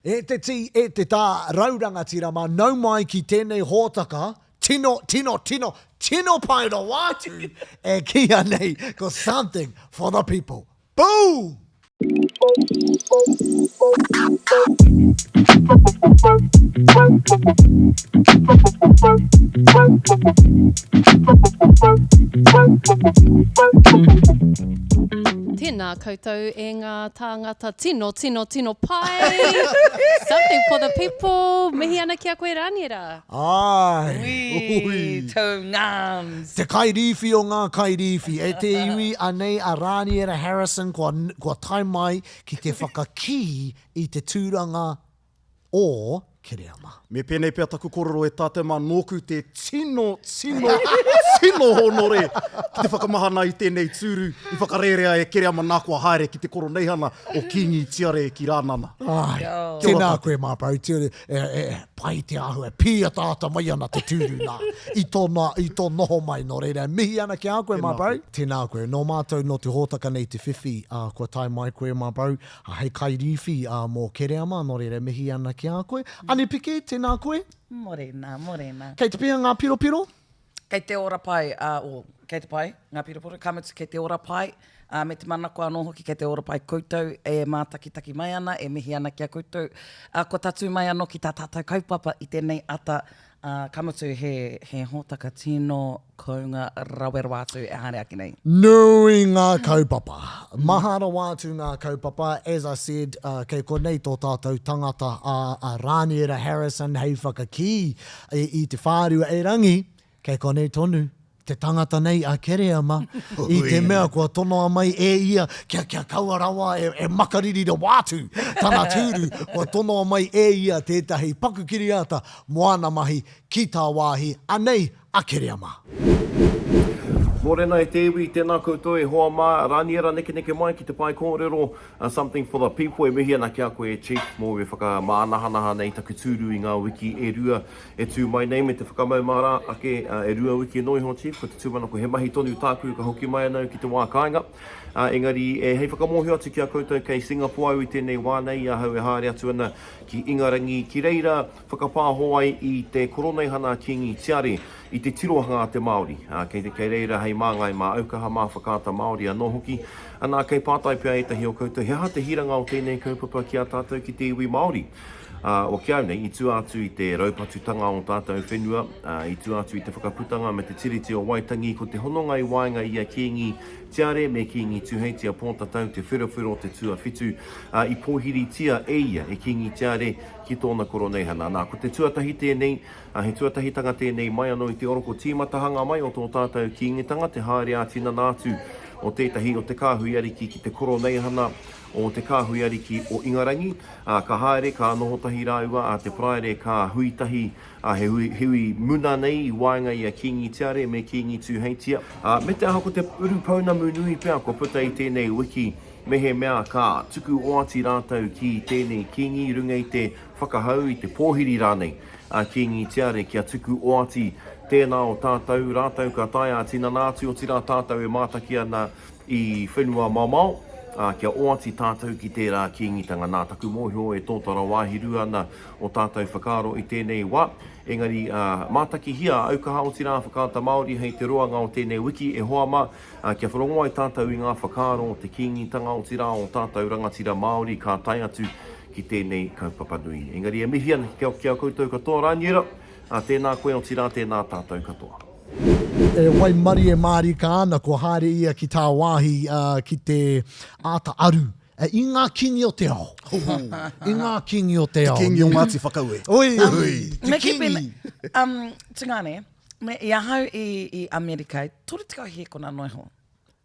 E te tī, e te tā, rau rangatira mā, nau mai ki tēnei hōtaka, tino, tino, tino, tino pai rawa atu e kīia nei ko Something for the People. Boom! Tēnā koutou e ngā tāngata tino, tino, tino pai! Something for the people! Mihi ana ki a koe Raniera. Āe! Ui, tō ngāms! Te kairīwhi o ngā kairīwhi, e te iwi, anei a Raniera Harrison kua, kua tae mai ki te whakakī i te tūranga o Kereama. Me pēnei pea taku korero e tātou mā nōku te tino, tino, tino hōnore ki te whakamahana i tēnei tūru i whakarērea e Kereama nā kua haere ki te koroneihana o Kīngi Tiare ki Rānana. Āe, tēnā koe Māpau, e, e, pai te āhua, e pīataata mai ana te tūru nā, i tō, i tō noho mai, nō reira e mihi ana ki a koe Māpau. Tēnā koe, nō mātou nō te hōtaka nei te whiwhi, ā, kua tae mai koe Māpau, Hei kairīwhi mō Kereama, nō reira e mihi ana ki a koe. Anipiki, tēnā koe. Morena, morena. Kei te pēhea ngā piropiro? Kei te ora pai, ā, o, kei te pai ngā piropiro, ka mutu kei te ora pai, ā, me te manako anō hoki kei te ora pai koutou e mātakitaki mai ana, e mihi ana ki a koutou. Ā, kua tatū mai anō ki tā tātou kaupapa i tēnei ata, Ā, ka mutu he, he hōtaka tino kounga rawe rawa atu e haere ake nei. Nui ngā kaupapa. Maha rawa atu ngā kaupapa. As I said, uh, kei konei tō tātou tangata a, a Rāniera Harrison hei whakakī i, i te whārua erangi, kei konei tonu te tangata nei a Kereama, i te mea kua tonoa mai e ia kia, kia kaua rawa e, e makariri rawa atu tana tūru, kua tonoa mai e ia tētahi paku kiriata mō ana mahi ki tāwāhi, anei a Kereama. Mōrena e te iwi, tēnā koutou e hoa mā, Raniera nekeneke mai ki te pae kōrero Something for the people e mihi ana ki a koe e Chief mō e whakamānahanaha nei taku tūru i ngā wiki e rua E tū mai nei me te whakamaumahara ake e rua wiki noa iho Chief, ko te tūmanako he mahi tonu tāku ka hoki mai ana au ki te wā kāinga. Engari e hei whakamōhio atu ki a koutou kei Singapore au i tēnei wā nei i ahau e haere atu ana ki Ingarangi ki reira whakapāho ai i te Koroneihana Kīngi Tiare i te tirohanga a te Māori. Kei, kei reira hei māngai mā Aukaha, mā Whakaata Māori anō hoki. Anā, kei pātai pea ētahi o koutou he aha te hiranga o tēnei kaupapa ki a tātou ki te iwi Māori? Ā, o ki au nei, i tua atu i te raupatutanga o tātou whenua, ā, i tua atu i te whakaputanga me te Tiriti o Waitangi, ko te hononga i waenga i a Kīngi Tiare me Kīngi Tuheitia Pōtatau Te Wherowhero Te Tuawhitu, ā, i pōhiritia e ia, e Kīngi Tiare, ki tōna koroneihana. Nā, ko te tuatahi tēnei, ā, he tuatahitanga tēnei mai anō i te oroko tīmatahanga mai o tō tātou Kīngitanga, te haere ā-tinana atu o tētahi o te kāhui ariki ki te koroneihana o te kāhui ariki o Ingarangi, Ā, ka haere, ka noho tahi rāua, ā te Paraire ka hui tahi, ā, he hui, he hui muna nei i waenga i a Kīngi Tiare me Kīngi Tūheitia. Ā, me te aha ko te urupounamu nui pea kua puta i tēnei wiki, mehemea ka tuku oati rātou ki tēnei Kīngi i runga i te whakahau, i te pōhiri rānei a Kīngi Tiare kia tuku oati, tēnā o tātou, rātou ka tae ā-tinana atu, otirā tātou e mātaki ana I whenua mamao, ā, kia oati tātou ki tērā kīngitanga. Nā taku mōhio e tōtara wāhi rua ana o tātou whakaaro i tēnei wā, engari, ā, mātakihia a Aukaha otirā a Whakaata Māori hei te roanga o tēnei wiki e hoa mā, ā, kia wharongo ai tātou i ngā whakaaro o te kīngitanga otirā o tātou rangatira Māori ka tae atu ki tēnei kaupapa nui. Engari e mihi ana ki a, ki a koutou katoa, Rāniera, ā, tēnā koe otirā tēnā tātou katoa. E waimarie mārika ana kua haere ia ki tāwāhi ki te āta aru i ngā kīngi o te ao. I ngā kīngi o te ao. Te kīngi o Ngāti Whakaue. Oi, oi, te kīngi. Um, tungāne, me, i ahau i, i Amerika, 30 hēkona noa iho.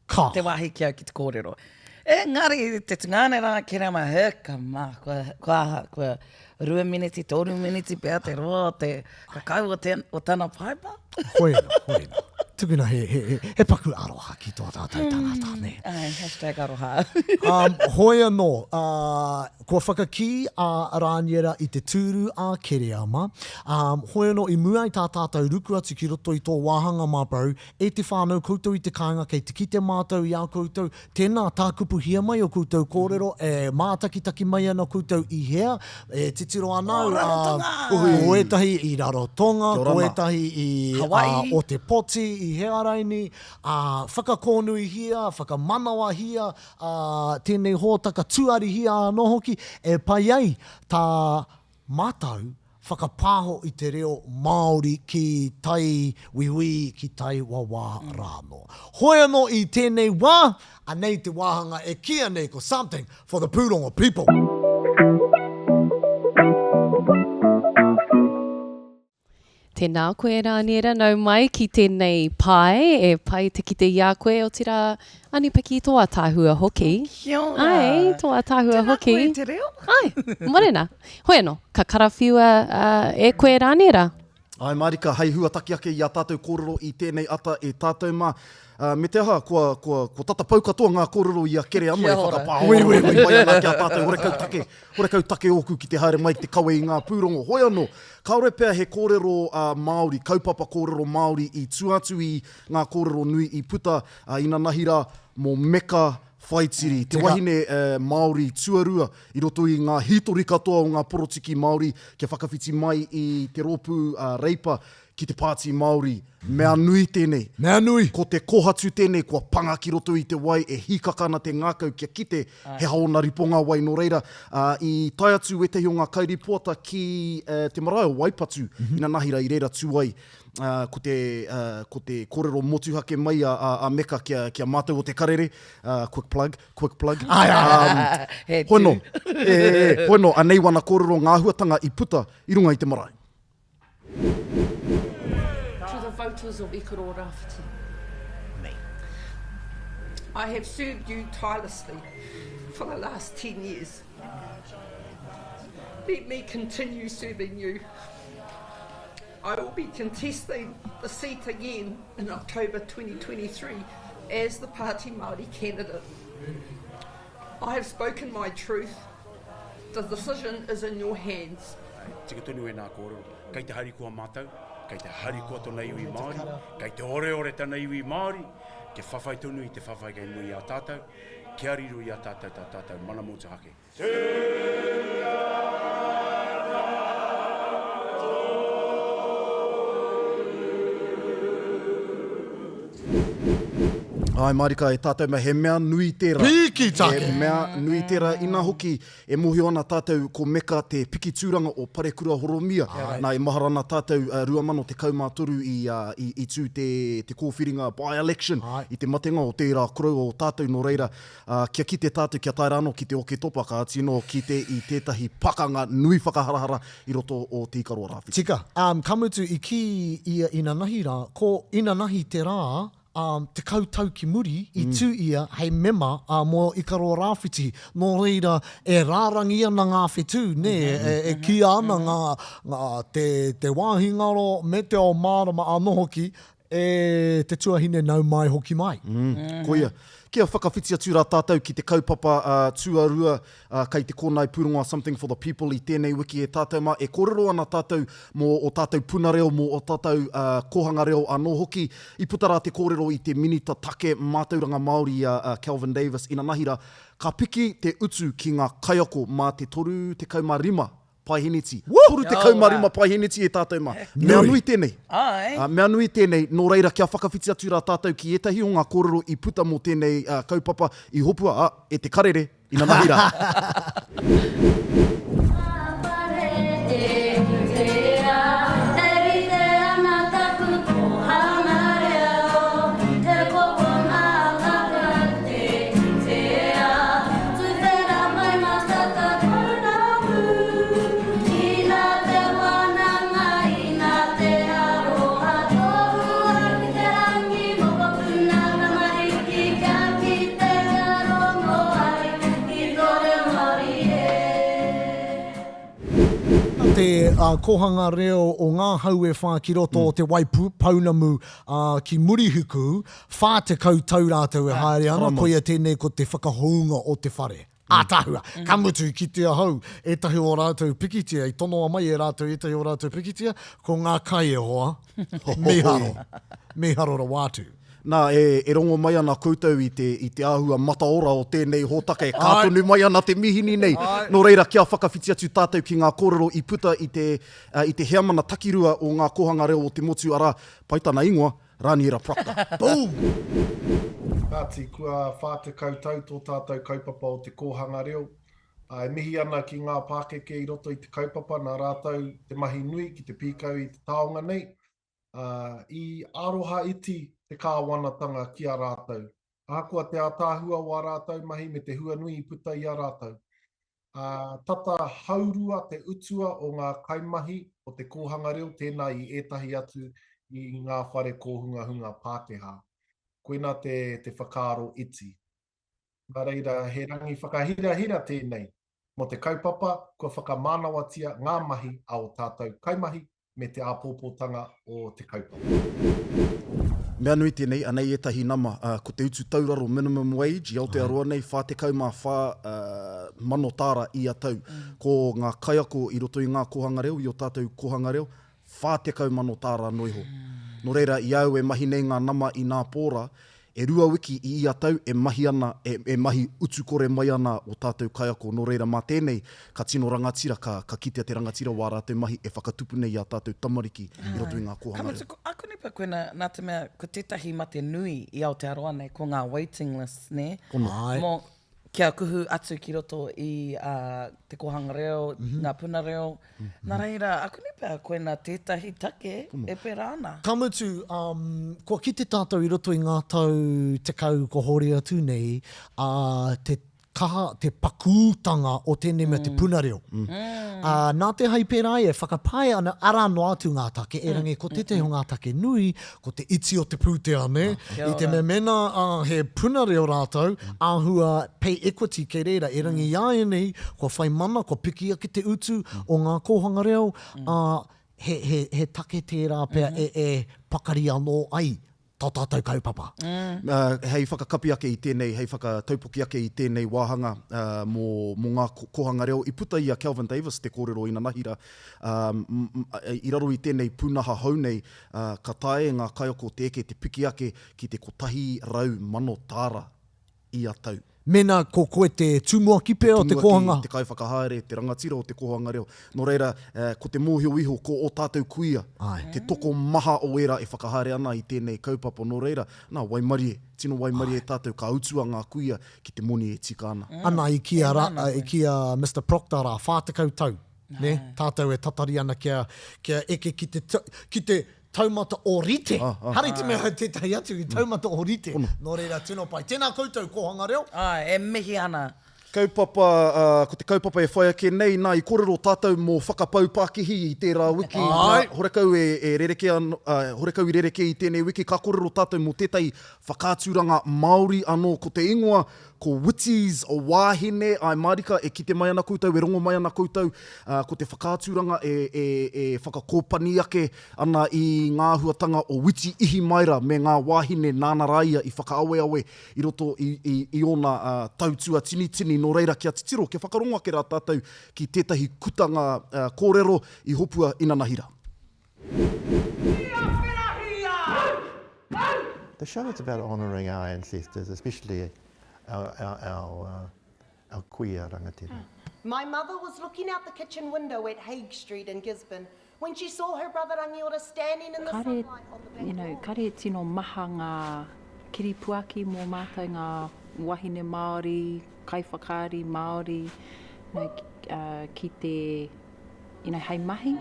Ka. Te wāhi ki au ki te kōrero. Engari, te tungāne rā, Kerama, heka mā, kua, kua aha, kua rua miniti, toru miniti pea te roa o te kakau o, te, o tana paipa. Hoena, hoena. Tukuna he, he, he, he paku aroha ki tō tātou tangata, nē. Ai, hashtag aroha. um, hoi anō, uh, kua whakakī a Rāniera i te tūru a Kereama. Um, hoi anō, i mua i tā tātou ruku atu ki roto i tō wāhanga, my bro, e te whānau koutou i te kāinga kei te kite mātou i a koutou, tēnā tākupuhia mai o koutou kōrero, e mātakitaki mai ana koutou i hea, E titiro ana au, Rarotonga! ko ētahi i Rarotonga, ko ētahi i Hawaii. Otepoti, i Hearaini, ā, whakakōnuihia, whakamanawahia, ā, tēnei hōtaka tuarihia anō hoki, e pai ai tā mātou whakapāho i te reo Māori ki tai wiwī, ki tai wawā rānō. Hoi anō i tēnei wā, anei te wāhanga e kīia nei ko Something for the Pūrongo People. Tēnā koe Rāniera, nau mai ki tēnei pae, e pai te kite i a koe, otirā Anipaki tō ataahua hoki. Kia ora. Ai, tō ataahua hoki. Tēnā koe te reo. Ai, morena. Hoi anō, ka karawhiua e koe Rāniera. Āe mārika, hei huataki ake i ā tātou kōrero i tēnei ata e tātou mā. Me te aha, kua, kua, kua tata pau katoa ngā kōrero i a Kereama e whakapāho mai ana ki a tātou, horekau take, horekau take ōku ki te haere mai ki te kawe i ngā pūrongo. Hoi anō, kāore pea he kōrero Māori, kaupapa kōrero Māori i tua atu i ngā kōrero nui i puta inanahi rā mō Meka Whaitiri, te wahine Māori tuarua i roto i ngā hītori katoa o ngā porotiki Māori kia whakawhiti mai i te rōpū Reipa ki te Pāti Māori. Mea nui tēnei. Mea nui! Ko te kohatu tēnei kua panga ki roto i te wai e hīkaka ana te ngākau kia kite he aha ōna riponga wai. Nō reira, i tae atu wētahi o ngā kairipoata ki te marae o Waipatu inanahi rā i reira tū ai ko te, ko te kōrero motuhake mai a, a, a Meka ki a, ki a mātou o Te Karere, quick plug, quick plug. Ai, ai, ai. He tū. Hono, e, e, e, hono, anei wana kōrero ngā āhuatanga i puta i runga i te marae. To the voters of Ikaroa Rāwhiti. Me. I have served you tirelessly for the last 10 years. Let me continue serving you. I will be contesting the seat again in October 2023 as the Party Māori candidate. I have spoken my truth. The decision is in your hands. Tika tonu ēnā kōrero. Kei te harikoa mātou, kei te harikoa tōna iwi Māori, kei te oreore tana iwi Māori, kia whawhai tonu i te whawhai kei mua i a tātou, kia riro i a tātou tā tātou mana motuhake. Āe mārika e tātou mea, he mea nui tērā. Piki take! He mea nui tērā, ina hoki e mōhio ana tātou ko Meka te piki tūranga o Parekura Horomia. Nā, e mahara ana tātou 2013 i, i, i tū te, te kōwhiringa by-election i te matenga o tērā koroua o tātou, nō reira, Ā, kia kite tātou kia tae rānō ki te Oketopa, ka tino kite i tētahi pakanga nui whakaharahara i roto o Te Ikaroa-Rāwhiti. Tika. Ā, ka mutu i kī ia inanahi rā, ko inanahi te rā, ā, 10 tau ki muri i tū ia hei mema, ā, mō Ikaroa-Rāwhiti. Nō reira, e rārangi ana ngā whetū, nē, e, e kīia ana ngā, ngā, te, te wāhi ngaro me te ao mārama anō hoki, E te tuahine nau mai hoki mai. Mm, koia. Kia whakawhiti atu rā tātou ki te kaupapa tuarua kei te kōnae pūrongo a Something for the People i tēnei wiki e tātou mā. E kōrero ana tātou mō ō tātou puna reo, mō ō tātou kōhanga reo anō hoki. I puta rā te kōrero i te Minita Take Mātauranga Māori a Kelvin Davis inanahi rā, ka piki te utu ki ngā kaiako mā te 35 Paeheneti. 35 paeheneti e tātou mā. Mea nui tēnei. Āe. Mea nui tēnei, nō reira kia whakawhiti atu rā tātou ki ētahi o ngā kōrero i puta mō tēnei kaupapa i hopua, ā, e te karere inanahi rā. te kōhanga reo o Ngā Hau e Whā ki roto o Te Waipounamu ki Murihiku, 40 tau rātou e haere ana, koia tēnei ko te whakahounga o te whare. Ātaahua! Ka mutu, i kite ahau ētahi o rātou pikitia, i tonoa mai e rātou ētahi o rātou pikitia, ko ngā kai e hoa, mīharo, mīharo rawa atu. Nā, e, e rongo mai ana koutou i te, i te āhua mataora o tēnei hōtaka e kā tonu mai ana te mihini nei. Nō reira, kia whakawhiti atu tātou ki ngā kōrero i puta i te, i te heamana takirua o ngā kōhanga reo o te motu, arā, pai tana ingoa, Raniera Proctor. Boom! Kāti, kua 40 tau tō tātou kaupapa o te kōhanga reo. E mihi ana ki ngā pākeke i roto i te kaupapa nā rātou te mahi nui ki te pīkau i te taonga nei. I aroha iti te kāwanatanga ki a rātou. Ahakoa te ātaahua o ā rātou mahi me te hua nui i puta i a rātou. Ā, tata haurua te utua o ngā kaimahi o te kōhanga reo tēnā i ētahi atu i ngā whare kōhungahunga Pākehā. Koina te, te whakaaro iti. Nā reira, he rangi whakahirahira tēnei mō te kaupapa kua whakamānawatia ngā mahi a ō tātou kaimahi me te āpōpōtanga o te kaupapa. Mea nui tēnei, anei ētahi nama, ko te utu tauraro, minimum wage, i Aotearoa nei, 44 mano tāra ia tau. Ko ngā kaiako i roto i ngā kōhanga reo, i ō tātou kōhanga reo, 40 mano tāra noa iho. Nō reira, i a au e mahi nei ngā nama inā pōra, E rua wiki i ia tau e mahi ana, e, e mahi utu kore mai ana o tātou kaiako, nō reira mā tēnei ka tino rangatira, ka, ka kitea te rangatira o ā rātou mahi e whakatupu nei i ā tātou tamariki i roto i ngā Ka kōhanga reo. mutu, ko akuni pea koe nā, nā te mea ko tētahi mate nui i Aotearoa nei ko ngā waiting lists, nē? Pono. Āe. Mō, kia kuhu atu ki roto i te kōhanga reo, ngā puna reo. Nā reira, akuni pea koina tētahi take e pērā ana. Ka mutu, kua kite tātou i roto i ngā tau tekau kua hori atu nei, te kaha, te pakūtanga o tēnei mea te puna reo. Ā, nā te hai pērā ai e whakapae ana, arā noa atu ngā take, erangi ko tētahi o ngā take nui, ko te iti o te pūtea, nē? I te mea mēnā he puna reo rātou, āhua pay equity kei reira, erangi āianei, kua whai mana, kua piki ake te utu o ngā kōhanga reo, ā, he, he, he take tērā pea e, e pakari anō ai tā tātou kaupapa. Hei whakakapi ake i tēnei, hei whakataupoki ake i tēnei wāhanga mō, mō ngā kōhanga reo, i puta i a Kelvin Davis te kōrero inanahira, i raro i tēnei pūnaha hou nei, ka taea e ngā kaiako te eke te piki ake ki te 100,000 tāra ia tau. Mēnā ko koe te tumuaki pea o te kōhanga. Te tumuaki, te kaiwhakahaere, te rangatira o te kōhanga reo. Nō reira, ko te mōhio iho ko ō tātou kuia, te tokomaha o ērā e whakahaere ana i tēnei kaupapa. Nō reira, nā, waimarie, tino waimarie tātou ka utua ngā kuia ki te moni e tika ana. Ana i kī a, i kī a Mister Proctor rā, 40 tau. Nē, tātou e tatari ana kia, kia eke ki te, ki te taumata ōrite. Hari te mea tētahi atu i taumata ōrite. Nō reira, tino pai. Tēnā koutou, kōhanga reo. Āe, e mihi ana. Kaupapa, ko te kaupapa e whai ake nei, nā, i kōrero tātou mō Whakapau Pakihi i tērā wiki, nā, horekau e, e rerekē anō, horekau i rerekē i tēnei wiki, ka kōrero tātou mō tētahi whakaaturanga Māori anō, ko te ingoa, Ko Witi's Wāhine, āe mārika, e kite mai ana koutou, e rongo mai ana koutou, ā, ko te whakaaturanga e, e, e whakakōpani ake ana i ngā āhuatanga o Witi Ihimaera me ngā wāhine nāna rā ia i whakaaweawe i roto i, i, i ōna, ā, tau tuatinitini. Nō reira, kia titiro, kia whakarongo ake rā tātou ki tētahi kutanga, ā, kōrero i hopua inanahira. The show is about honouring our ancestors, especially our, our, our, uh, our kuia rangatira. My mother was looking out the kitchen window at Haig Street in Gisborne when she saw her brother Rangiora standing in the Kare, sunlight on the back you know, lawn. kare tino maha ngā kiripuaki mō mātou ngā wahine Māori, kaiwhakaari Māori, you know, uh, ki te you know, hei mahi.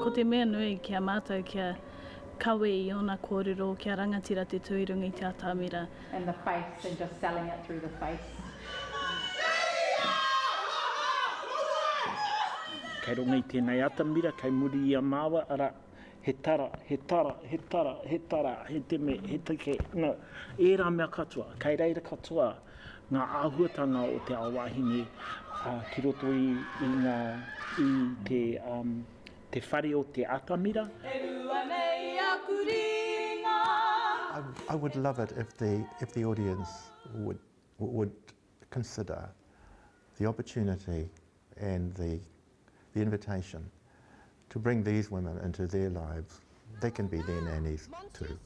Ko te mea nui ki a mātou kia kawe i ōna kōrero, kia rangatira te tū i runga i te atamira. And the face and just selling it through the face. Kei runga i tēnei atamira, kei muri i a māua, arā, he tara, he tara, he tara, he tara, he teme, he take, no, ērā mea katoa, kei reira katoa ngā āhuatanga o te ao wāhine, ki roto i, i ngā, i te, um, te whare o te atamira. E rua nei aku ringa. I, I would love it if the, if the audience would, would consider the opportunity and the, the invitation to bring these women into their lives. They can be their nannies too.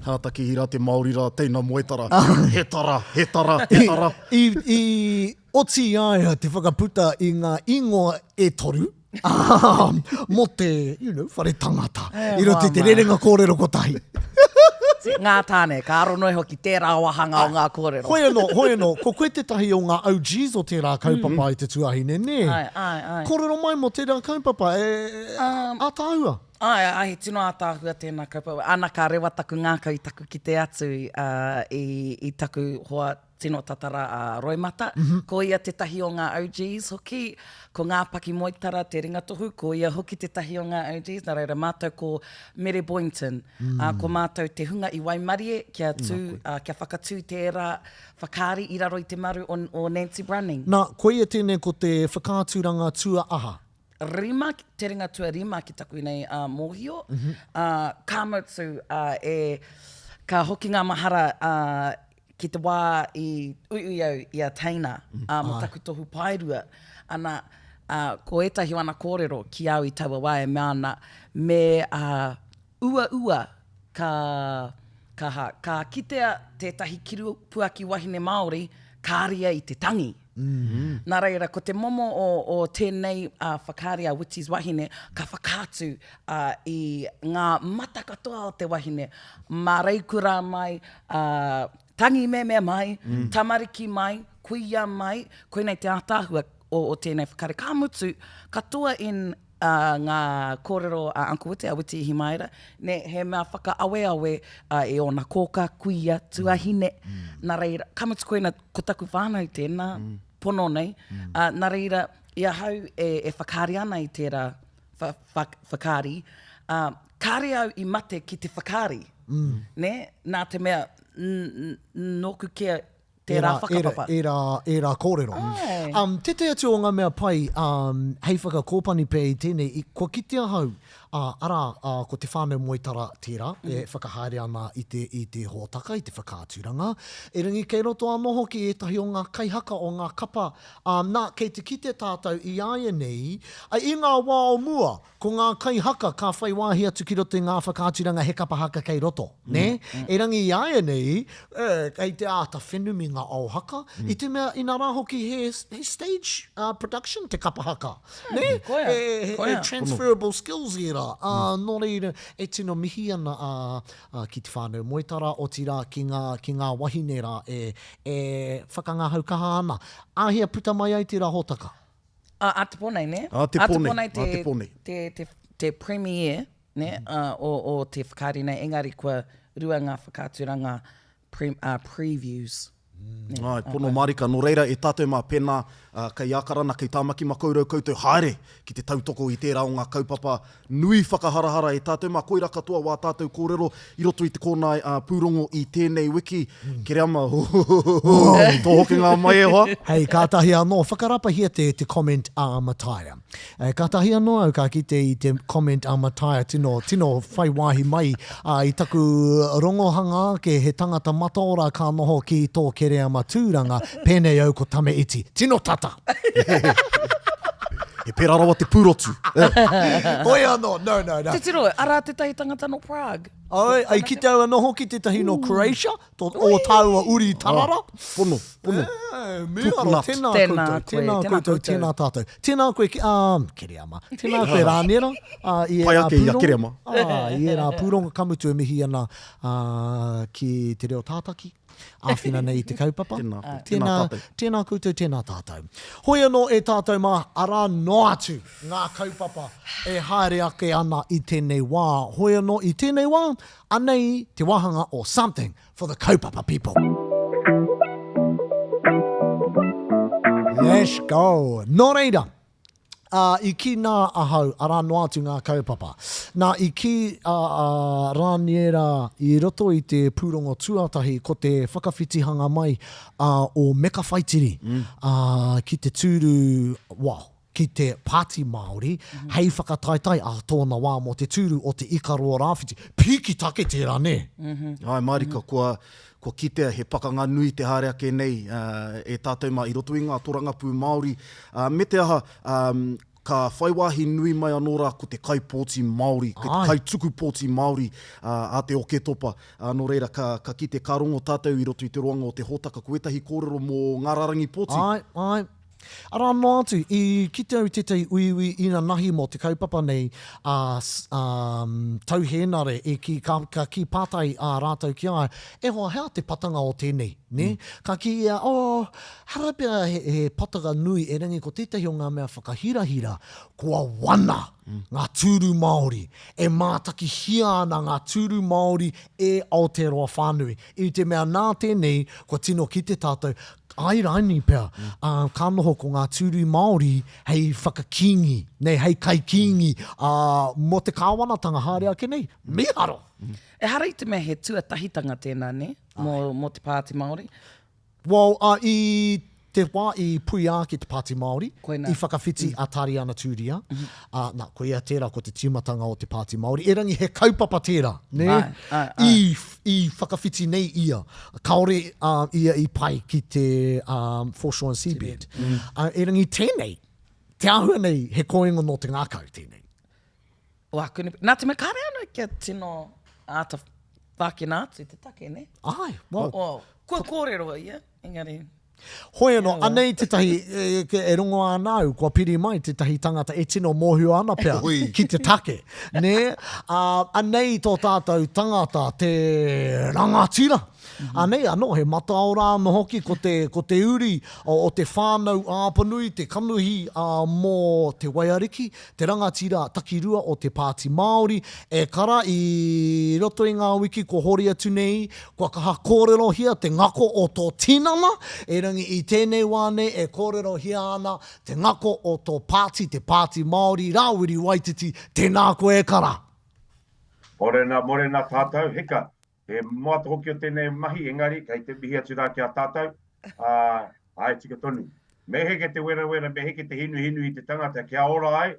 Hātaki hira te Māori rā, teina moetara. He tara, he tara, he tara. I, i oti i a ia te whakaputa i ngā ingoa e toru mō te, you know, whare tangata. I roto i te rerenga kōrero kotahi. Ngā tāne, ka aro noa iho ki tērā wāhanga o ngā kōrero. Hoi anō, hoi anō, ko koe tētahi o ngā OGs o tērā kaupapa i te tuahine, nē? Āe, āe, āe. Kōrero mai mō tērā kaupapa, e, ātaahua. Āe, āe, he tino ātaahua tēnā kaupapa. Ana, ka rewa taku ngākau i taku kite atu i, i taku hoa tino tatara a Roimata. Ko ia tētahi o ngā OGs hoki. Ko Ngā Paki Moetara te ringatohu, ko ia hoki tētahi o ngā OGs. Nā reira, mātou ko Mere Boynton, ā, ko mātou te hunga i waimarie kia tū, ā, kia whakatū tērā whakaari i raro i te maru o, o Nancy Brunning. Nā, koia tēnei ko te whakaaturanga tua-aha. Rima, te ringa tuarima ki taku nei mōhio, ā, ka mutu, ā, e, ka hoki ngā mahara, ā, ki te wā i uiui au i a Teina, ā, mō taku tohu paerua, ana, ā, ko ētahi o ana kōrero ki au i taua wā e mea ana, me, ā, uaua ka, ka ha, ka kitea tētahi kiripuaki wahine Māori kāria i te tangi. Nā reira, ko te momo o, o tēnei whakaari a Witi's Wahine, ka whakaatu i ngā mata katoa o te wahine, māreikura mai, tangi meme mai, tamariki mai, kuia mai, koinei te ātaahua o, o tēnei whakaari. Ka mutu, katoa in ngā kōrero a Uncle Witi, a Witi Ihimaera, nē, he mea whakaaweawe e ōna kōkā, kuia, tuahine, nā reira, ka mutu koina, ko taku whānau tēnā, pono nei, ā, nā reira, i ahau e, e whakaari ana i tērā wha, wha, whakaari, ā, kāre au i mate ki te whakaari, nē, nā te mea, nōku kē tērā whakapapa. Ērā, ērā, ērā kōrero. Āe. Um, tētahi atu o ngā mea pai um, hei whakakōpani pea i tēnei, i, kua kite ahau, ā, arā, ā, ko Te Whānau Moetara tērā e whakahaere ana i te, i te hōtaka, i te whakaaturanga. Erangi kei roto anō hoki ētahi o ngā kaihaka o ngā kapa, ā, nā, kei te kite tātou i āianei, ā, i ngā wā o mua, ko ngā kaihaka ka whai wāhi atu ki roto i ngā whakaaturanga he kapa haka kei roto, nē? Erangi i āianei, ē, kei te āta whenumi ngā ao haka, i te mea inarā hoki he, he stage production te kapa haka. Nē? Koia, E, e, koia. e transferable skills ērā. Ā, nō reira, e tino mihi ana a, a, ki te whānau Moetara, otirā ki ngā, ki ngā wahine rā e, e whakangahau kaha ana. Āhea puta mai ai tērā hōtaka? Ā, ā te pō nei, nē? Ā te Ā pō te nei, pō nei ā te, te pō nei. te, te, te premiere, nē, ā, o, o te whakaari nei, engari kua rua ngā whakaaturanga pre, ā, previews. Nē, Āe, pono mārika. Nō reira, e tātou mā, pēnā, ā, kei Ākarana, kei Tāmaki Makaurau koutou haere ki te tautoko i tērā o ngā kaupapa nui whakaharahara e tātou mā. Koirā katoa wā tātou kōrero i roto i te kōnae ā, pūrongo i tēnei wiki. Kereama, hō-hō-hō-hō, tō hokinga mai e hoa. Hei, kātahi anō, whakarapahia te, te comment a Mataia. E, kātahi anō au ka kite i te comment a Mataia tino, tino whai wāhi mai, ā, i taku rongohanga ake he tangata mataora ka noho ki tō Kereama tūranga, pēnei au ko Tame Iti. Tino tata! He pērā rawa te pūrotu. Hoi anō, no, no, no. Titiro, arā tētahi tangata nō Prague. Āe, i kite au anō hoki tētahi nō Croatia. Tō, ō tāua uri tarara. Pono, pono. E, mīharo, tēnā Tēnā koutou, koe, tēnā tēnā koutou, koutou. tēnā tātou. Tēnā koe ki, ā, Kereama. Tēnā koe Rāniera, ā, i Pai ērā ake i a pūrongo. Kereama. Ā, i ērā pūrongo, ka mutu e mihi ana, ā, ki te reo tātaki, āwhina nei i te kaupapa. Tēnā koe, tēnā Tēnā, tātou. tēnā koutou, tēnā tātou. Hoi anō e tātou mā, arā noa atu ngā kaupapa e haere ake ana i tēnei wā. Hoi anō i tēnei wā, Anei te wāhanga o Something for the Kaupapa People. Let's go! Nō reira, Ā, i kī nā ahau, arā noa atu ngā kaupapa. Nā, i kī a, a Rāniera i roto i te pūrongo tuatahi ko te whakawhitihanga mai a, o Meka Whaitiri, ā, ki te tūru, well, ki te Pāti Māori hei whakataetae ā tōna wā mō te tūru o Te Ikaroa Rāwhiti. Pīki take tērā, nē? Āe mārika, kua, kua kitea he pakanga nui te haere ake nei e tātou mā i roto i ngā torangapū Māori, me te aha, ka whai wāhi nui mai anō rā ko te kaipōti Māori, ko te kaituku pōti Māori a te Oketopa. Nō reira, ka, ka kite, ka rongo tātou i roto i te roanga o te hōtaka ko ētahi kōrero mō ngā rārangi pōti. Āe, āe. Arā noa atu, i kite au tētahi uiui inanahi mō te kaupapa nei a, a Tau Hēnare i kī, ka, ka kī pātai a rātou ki a ia, e hoa, he aha te patanga o tēnei, nē? Ka kī ia, oh, hara pea he, he patanga nui, erangi ko tētahi o ngā mea whakahirahira, kua wana ngā tūru Māori, e mātakihia ana ngā tūru Māori e Aotearoa whānui. I te mea nā tēnei, kua tino kite tātou, Ai rainī pea, ā, ka noho ko ngā tūru Māori hei whakakīngi, nei, hei kaikīngi, ā, mō te kāwanatanga haere ake nei. Mīharo! Ehara i te mea he tuatahitanga tēnā, nē, mō, mō te Pāti Māori? Well, ā, i te wā i puia ake te Pāti Māori, Koinā. i whakawhiti a Tariana Tūria, ā, nā, koia tērā ko te tīmatanga o te Pāti Māori. Erangi he kaupapa tērā, nē? Āe, āe, āe. I, i whakawhiti nei ia, kāore ia i pai ki te foreshore and seabed. Erangi tēnei, te āhua nei he kōingo nō te ngākau tēnei. Wākune, nā te mea kāre anō kia tino āta whākina atu te take, nē? Āe, well. Oh, kua kōrero ia, engari. Hoi anō, anei tētahi, e rongo ana au, kua piri mai tētahi tangata e tino mōhio ana pea ki te take, nē? Ā, anei tō tātou tangata, te rangatira. Anei anō, he mataora anō hoki, ko te, ko te uri o te whānau Apanui, te kanohi mō Te Waiariki, te rangatira takirua o te Pāti Māori, e kara i roto i ngā wiki kua hori atu nei, kua kaha kōrerohia te ngako o tō tinana, erangi i tēnei wā nei e kōrerohia ana te ngako o tō pāti, te Pāti Māori, Rāwiri Waititi, tēnā koe e kara! Morena, morena tātou, hika, He moata hoki o tēnei mahi, engari, kei te mihi atu rā ki a tātou, ā, āe tika tonu. Me heke te werawera, me heke te hinuhinu i te tangata kia ora ai,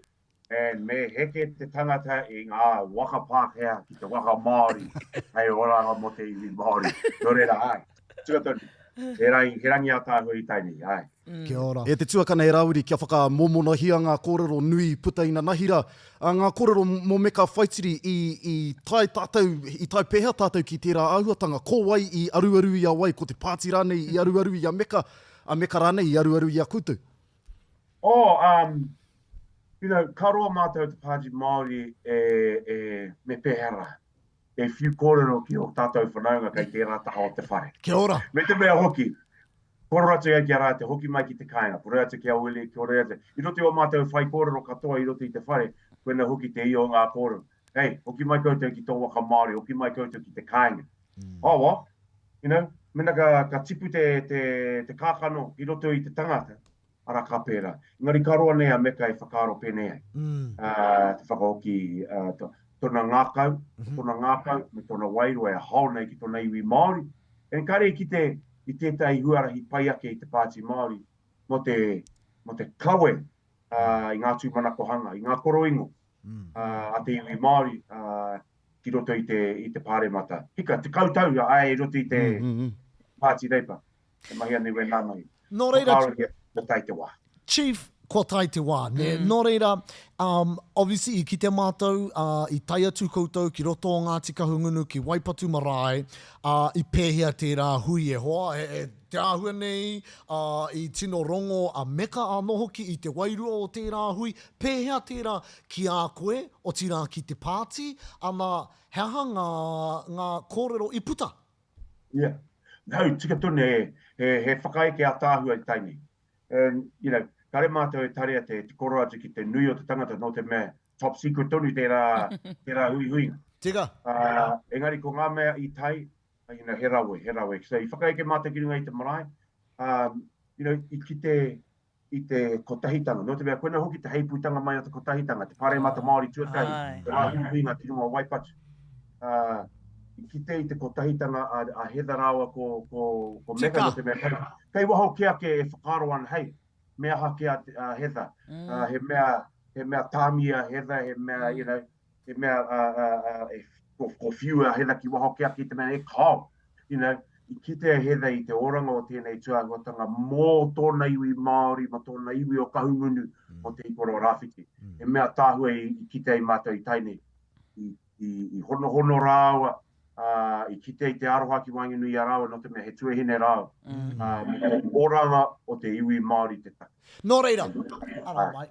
and me heke te tangata i ngā waka Pākehā ki te waka Māori hei oranga mō te iwi Māori. Nō reira, āe, tika tonu. He rangi, he rangi ātaahua i tae nei, āe. Kia ora. E te tuakana e Rawiri, kia whakamōmonahia ngā kōrero nui i puta inanahi rā. Ngā kōrero mō Meka Whaitiri, i, i tae tātou, i tae pēhea tātou ki tērā āhuatanga? Ko wai i aruaru i a wai? Ko te pāti rānei i aruaru i a Meka, a Meka rānei i aruaru i a koutou? Oh, um, you know, ka roa mātou te Pāti Māori e, e, me pēhea rā? E whiu kōrero ki ō tātou whanaunga kei tērā taha o te whare. Kia ora. Me te mea hoki, kōrero atu ai ki a rātou, hoki mai ki te kāinga, kōrero atu ki a Willie, kōrero atu. I roto i ō mātou whaikōrero katoa i roto i te whare, koina hoki te ia o ngā kōrero. Hey, hoki mai koutou ki tō waka Māori, hoki mai koutou ki te kāinga. Mm. Oh, well, you know, mena ka, ka tipu te, te, te kākano i roto i te tangata, ara ka pērā. Engari ka roa nei a Meka e whakaaro pēnei ai. Mm. Uh, te whakahoki uh, to, tona ngākau, mm -hmm. tona ngākau, me tona wairua e hao nei ki tona iwi Māori. And kare i kite i tētahi huarahi pai ake i te Pāti Māori mō te, mō te kawe uh, i ngā tūmanakohanga, i ngā koroingo mm. uh, a te iwi Māori uh, ki roto i te, i te pāremata. Hika, 10 tau a ai i roto i te mm, mm, mm. Pāti Reipa. E mahi ana i wēnā mahi. Nō reira, Whakaarohia, kua tae te wā. Chief, kua tae te wā, nē? Mm. Nō reira, um, obviously, i kite mātou, uh, i tae atu koutou ki roto o Ngāti Kahungunu, ki Waipatu Marae, uh, i pēhea tērā hui e hoa, e, e, te āhua nei, uh, i tino rongo a Meka anō hoki i te wairua o tērā hui, pēhea tērā ki a koe, otirā ki te pāti, ana, he aha ngā, ngā kōrero i puta? Yeah. No, tika tonu, he, he, he whakaeke ataahua i tae nei. And, you know, kare mātou e tarea te, te koro atu ki te nui o te tangata nō te mea top secret tonu tērā, tērā huihuinga. Tika. Uh, engari ko ngā mea i tae, you know, he rawe, he rawe. So i whakaeke mātou ki runga i te marae, um, you know, i kite... i te kotahitanga. Nō te mea, koina hoki te heipūtanga mai o te kotahitanga, te Pāremata Māori tuatahi, te rā huihuinga ki runga o Waipatu. Uh, i kite i te kotahitanga a, a Heather rāua ko, ko, ko Megan, nō te mea, kei, kei waho kē ake e whakaaro ana, hei, me aha kē a, a Heather. Mm. Uh, he mea, he mea tāmi a Heather, he mea, mm. you know, he mea, uh, uh, uh, e, ko, ko whiu a Heather ki waho kē ake i te mea, e kao, you know, i kite a Heather i te oranga o tēnei tūāhuatanga mō tōna iwi Māori, mō tōna iwi o Kahungunu, mm. mō Te Ikaroa Rāwhiti. Mm. He mea tāhua i, i kite ai mātou i Tainui. I, i, i honohono rāua, uh, i kite i te aroha ki waenganui i a rāua, nō te mea he tuahine rāua. Mm. Uh, mō te oranga o te iwi Māori te take. Nō reira, ara mai,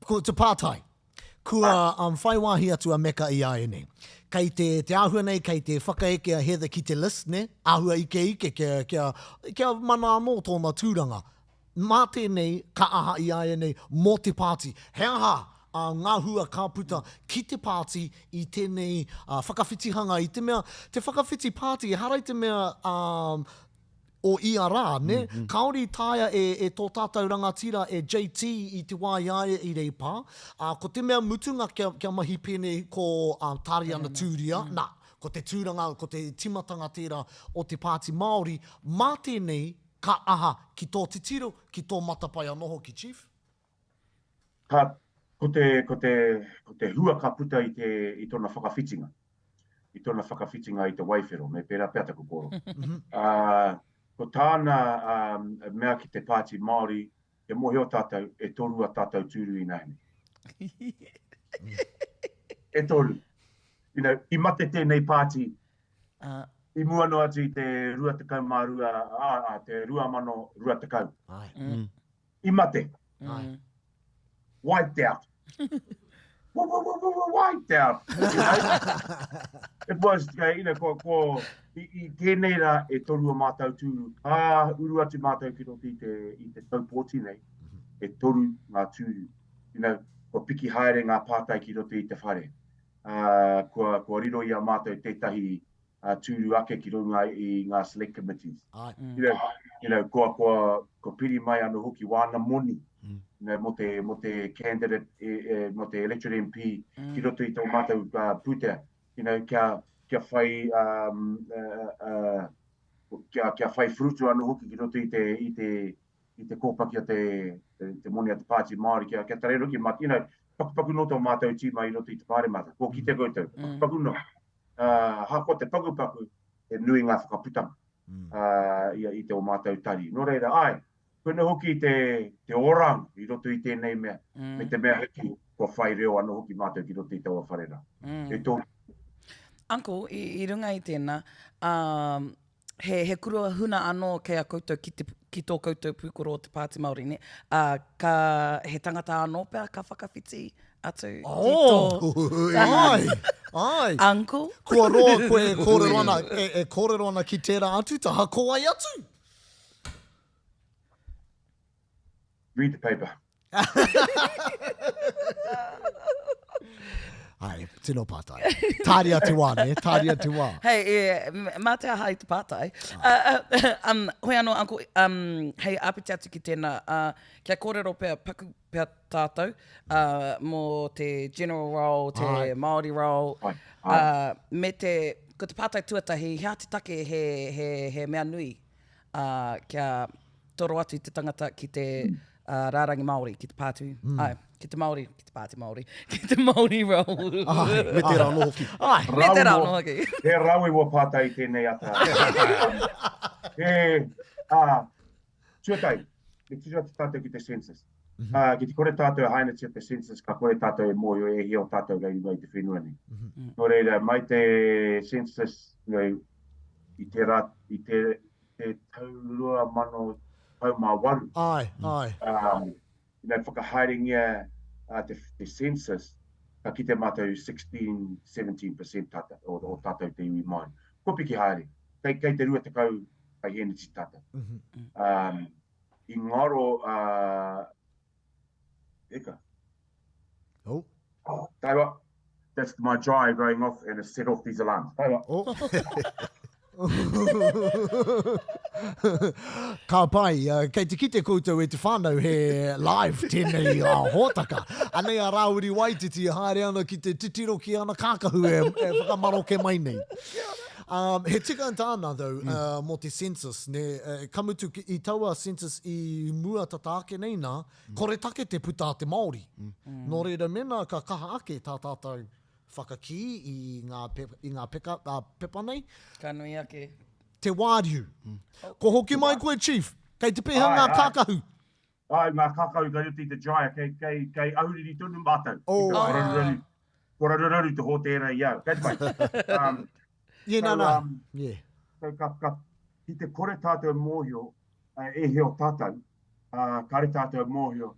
ko te pātai, Kua um, whai wāhi atu a Meka i āianei. Kei te, te āhua nei, kei te whakaeke a Heather ki te list, nē? Āhua ikeike kia, kia, kia mana anō tōna tūranga. Mā tēnei ka aha i āianei mō te pāti. He aha uh, ngā hua ka puta ki te pāti i tēnei uh, whakawhitihanga i te mea, te whakawhiti pāti ehara i te mea um, o ia rā, nē? Kāore i taea e, e tō tātou rangatira, e JT i te wā i a ia i Reipa, ā, ko te mea mutunga kia, kia mahi pēnei ko ā, Tāriana Tūria, nā, ko te tūranga, ko te timatanga tērā o te Pāti Māori, mā tēnei ka aha ki tō titiro, ki tō matapae anō hoki, Chief? Ka, ko te, ko te, ko te hua ka puta i te, i tōna whakawhitinga. I tōna whakawhitinga i te waiwhero, me pērā pea taku kōrero. Ā, ko tāna ā, mea ki te Pāti Māori, e mōhio tātou, e toru a tātou tūru ināianei. E toru. You know, i mate tēnei pāti i mua noa atu i te 22, ā, ā, te 2020. Āe. Mm. I mate. Aye. Wiped out. Wiped out. You know? It was, uh, you know, ko, ko, i, i tēnei rā e toru o mātou tūru, ka uru atu mātou ki roto i te, i te tau pōti nei, mhm. e toru ngā tūru. You know, kua piki haere ngā pātai ki roto i te whare. Uh, kua, kua riro i a mātou tētahi uh, tūru ake ki runga i ngā select committees. Ai. Mm. You know, you know, kua, kua, kua piri mai anō hoki wāna moni mm. you know, mō te, mō te candidate, e, e, mō te electorate MP mm. ki roto i tō mātou uh, pūtea. You know, kia, kia whai, um, uh, uh, kia, kia whai frutu anō hoki ki roto i te, i te, i te kōpaki o te, te, te moni a te Pāti Māori, kia, kia tarero ki, you know, pakupaku no tō mātou tīma i roto i te Pāremata. Kua kite koutou, mm. pakupaku no. Ahakoa te pakupaku, he nui ngā whakaputanga mm. i, i te o mātou tari. Nō reira, ai, koina hoki te, te oranga i roto i tēnei mea, mm. me te mea hoki, kua whai reo anō hoki mātou ki roto i taua whare rā. Mm. E tō... Uncle, i, i runga i tēnā, um, he, he kurua huna anō kei a koutou ki, te, ki tō koutou pūkoro o te Pāti Māori, ne? Ā, ka, he tangata anō pea ka whakawhiti atu ki oh, tō... Ai, ai. Uncle. Kua roa koe e kōrero ana, e, e kōrero ana ki tērā atu taha, ko wai atu? Read the paper. Ai, tino pātai. Tāria te wā, ne? Tāria te wā. Hei, e, mā te aha i te pātai. Uh, uh, um, hoi anō, uncle, um, hei āpiti atu ki tēnā, uh, kia kōrero pea, paku pea tātou, uh, mō te general role, te Ai. Māori role, Ai. Ai. Uh, me te, ko te pātai tuatahi, he aha te take he, he, he mea nui uh, kia toro atu te tangata ki te uh, rārangi Māori, ki te pāti, mm. ai, ki te Māori, ki te pāti Māori, ki te Māori role. Ai, me tērā anō hoki. Ai, me tērā anō hoki. He rawe wā pātai tēnei ata. He, uh, tuatahi, me tiro atu tātou ki te census. Mm -hmm. uh, ki te kore tātou e hainatia te census, ka kore tātou e mōhio e hia o tātou kei runga i te whenua nei. Mm -hmm. Nō reira, mai te census, you know, i te, rā, i te, te tau 2018. Āe, āe. Um, you know, whakahaerengia uh, te, te census, ka kite mātou 16, 17% tata, o, o tātou te iwi Māori. Kua piki haere, kei, kei te 20 paihēneti tātou. Mm -hmm. um, I ngaro, uh, eka. Oh. Taiwa, that's my dry going off and it's set off these alarms. Taiwa. Oh. Ka pai, kei te kite koutou e te whānau he live tēnei hōtaka. Anei a Rāwiri Waititi e haere ana ki te titiro ki ana kākahu e, e whakamaroke mai nei. Um, he tika tāna though, mm. uh, mō te census, ne, uh, ka mutu i taua census i mua tata ake nei nā, mm. koretake te puta a te Māori. Mm. Mm. Nō reira, mēnā ka kaha ake tā tātou whakakī i ngā, pe, i ngā peka, uh, pepa nei. Ka nui ake. Te wāriu. Mm. Ko hoki mai koe, Chief. Kei te pēhea ngā kākahu? Ai, ngā kākahu kei roto i te dryer, kei, kei, kei ahuriri tonu mātou. Oh, ko raruraru, ko raruraru te hōtēra i au. Kei te pai. Um, yeah, so, nā, nā. Um, yeah. So, ka, ka, ki te kore tātou mōhio, uh, e heo tātou, ā, kāre tātou e mōhio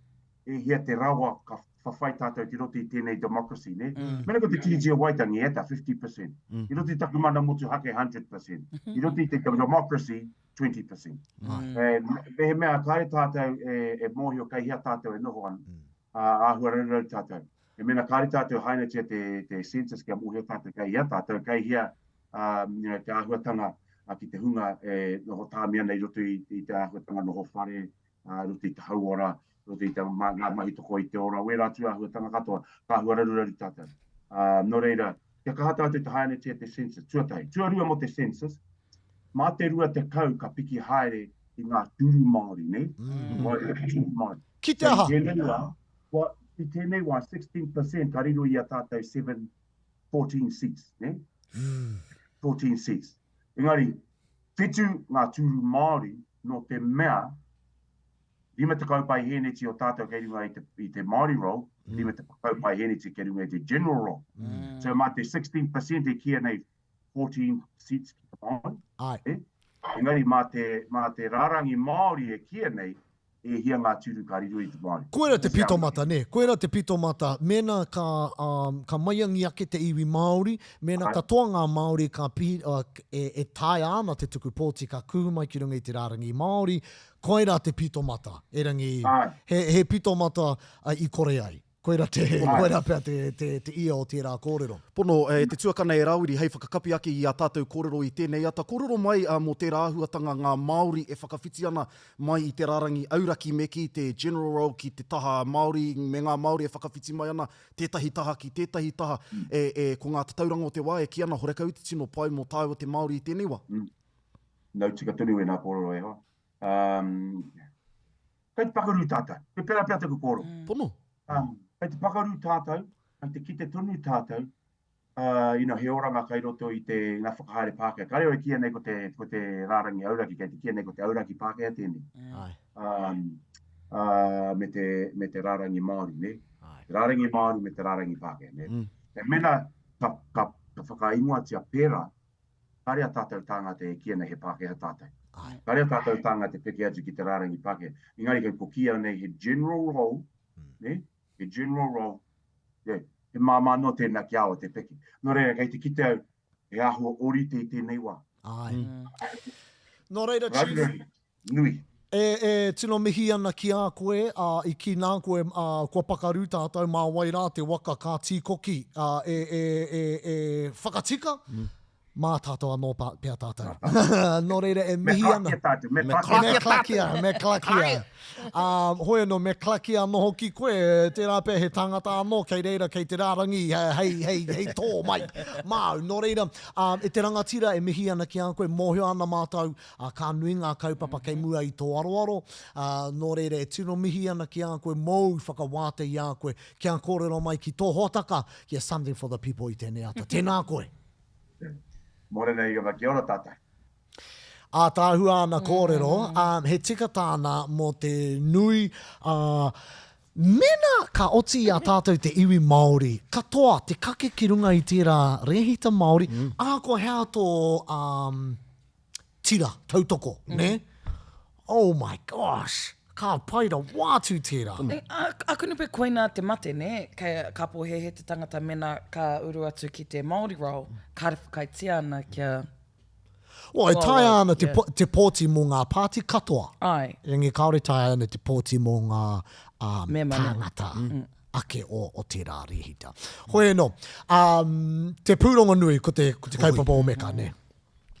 e hia te rawa ka whawhai tātou ki roto i tēnei democracy, nē? Mm. Mena ko te Tiriti o Waitangi, e ta, 50%. Mm. I roto i taku mana motuhake, 100%. I roto i te democracy, 20%. Mm. E, mehemea kāre tātou e, e mōhio kei hea tātou e noho ana, mm. ā, āhua raruraru tātou. E mena kāre tātou hainatia te, te census kia mōhio tātou kei hea tātou, kei hea um, you know, te āhuatanga ki te hunga e noho tāmi ana i roto i, i te āhuatanga noho whare, uh, roto i te hauora, roto i te, ma, ngā mahi toko i te ora, wērā atu āhuatanga katoa, ka āhua raruraru tātou. Uh, nō reira, kia kaha tātou te haeretia te census, tuatahi. Tuarua mō te census, mā te 20 ka piki haere i ngā tūru Māori, ne? Mm. Tūru Māori. Ki te aha? I tēnei wā, wa, i tēnei wā, 16% ka riro i a tātou 7, 14 seats, ne? 14 seats. Engari, whitu ngā tūru Māori nō te mea 50 paihēneti o tātou kei runga i te, i te Māori roll, mm. 50 paihēneti kei runga i te general roll. Mm. So mā te 16% e kīia nei 14 seats ki te Māori. Ai. Eh? Engari mā te, mā te rārangi Māori e kīia nei e hia ngā tūru ka riro i te Māori. Koira te pitomata, nē? Koira te pitomata, mēnā ka, um, ka maiangi ake te iwi Māori, mēnā katoa ngā Māori ka pi, uh, e, e taea ana te tuku pōti ka kuhu mai ki runga i te rārangi Māori, koira te pitomata, erangi, he, he pitomata uh, i kore ai. Koira te, koira pea te, te, te ia o tērā kōrero. Pono, e te tuakana e Rāwiri, hei whakakapi ake i ā tātou kōrero i tēnei ata, kōrero mai mō tērā āhuatanga ngā Māori e whakawhiti ana mai i te rārangi auraki me kī te general role ki te taha Māori me ngā Māori e whakawhiti mai ana tētahi taha ki tētahi taha, e, e, ko ngā tatauranga o te wā e kī ana horekau te tino pai mō tāua te Māori i tēnei wā. Mm. Nau tika tonu ēnā kōrero e hoa. Um, kei te pakaru tātou. Me pērā pea taku kōrero. Mm. Pono. Um, kei te pakaru tātou, kei te kite tonu tātou, uh, you know, he oranga kei roto i te ngā whakahaere Pākehā. Kāre au e kīia nei ko te, ko te rārangi auraki, kei te kīia nei ko te auraki Pākehā tēnei. Mm. Ai. Um, uh, me, te, me te rārangi Māori, ne? Ai. Te rārangi Māori me te rārangi Pākehā, ne? Mm. E mena ka, ka, ka whakaingoatia pērā, Kāre a tātou tāngata e kīia nei he Pākehā tātou. Kāre a tātou tāngata e peke atu ki te rārangi Pākehā. Engari kei ko kīia nei he general role, nē, he general role, yeah, he māmā noa tēnā ki a au te peke. Nō reira, kei te kite au, he āhua ōrite i tēnei wā. Āe. Nō reira, Chief. Raruraru. Nui. E, e tino mihi ana ki a koe, ā, i kī nā koe, ā, kua pakaru tātou mā wai rā te waka ka tīkoki, ā, e, e, e, e whakatika, mā tātou anō pā, pea tātou. Nō reira, e Me mihi ana. karakia tātou, me Me karakia karakia, me karakia. Ā, hoi anō, me karakia anō hoki koe, tērā pea he tāngata anō kei reira, kei te rārangi, hei, hei, hei tō mai māu. Nō reira, ā, e te rangatira e mihi ana ki a koe, mōhio ana mātou, Ā, ka nui ngā kaupapa kei mua i tō aroaro, ā, nō reira e tino mihi ana ki a koe mōu i whakawātea i a koe kia kōrero mai ki tō hōtaka, ki a Something for the People i tēnei ata. Tēnā koe! Mōrena Iova, kia ora tātou. Ātaahua ana kōrero, ā, he tika tāna mō te nui, ā, Mēnā ka oti i a tātou te iwi Māori katoa te kake ki runga i tērā rēhita Māori, ahakoa he aha tō um, tira tautoko, nē? Oh my gosh! Ka pai rawa atu tērā. Akunu pea koinā te mate, nē? Kei, ka pōhēhē te tangata mēnā ka uru atu ki te Māori role, kāre whakaaetia ana kia Well, e taea ana te, yeah. te pōti mō ngā pāti katoa. Ai. Engari kāore taea ana te pōti mō ngā um, tāngata mm. ake o, o tērā rēhita. Hoi anō, um, te pūrongo nui ko te, ko te kaupapa o Meka, nē?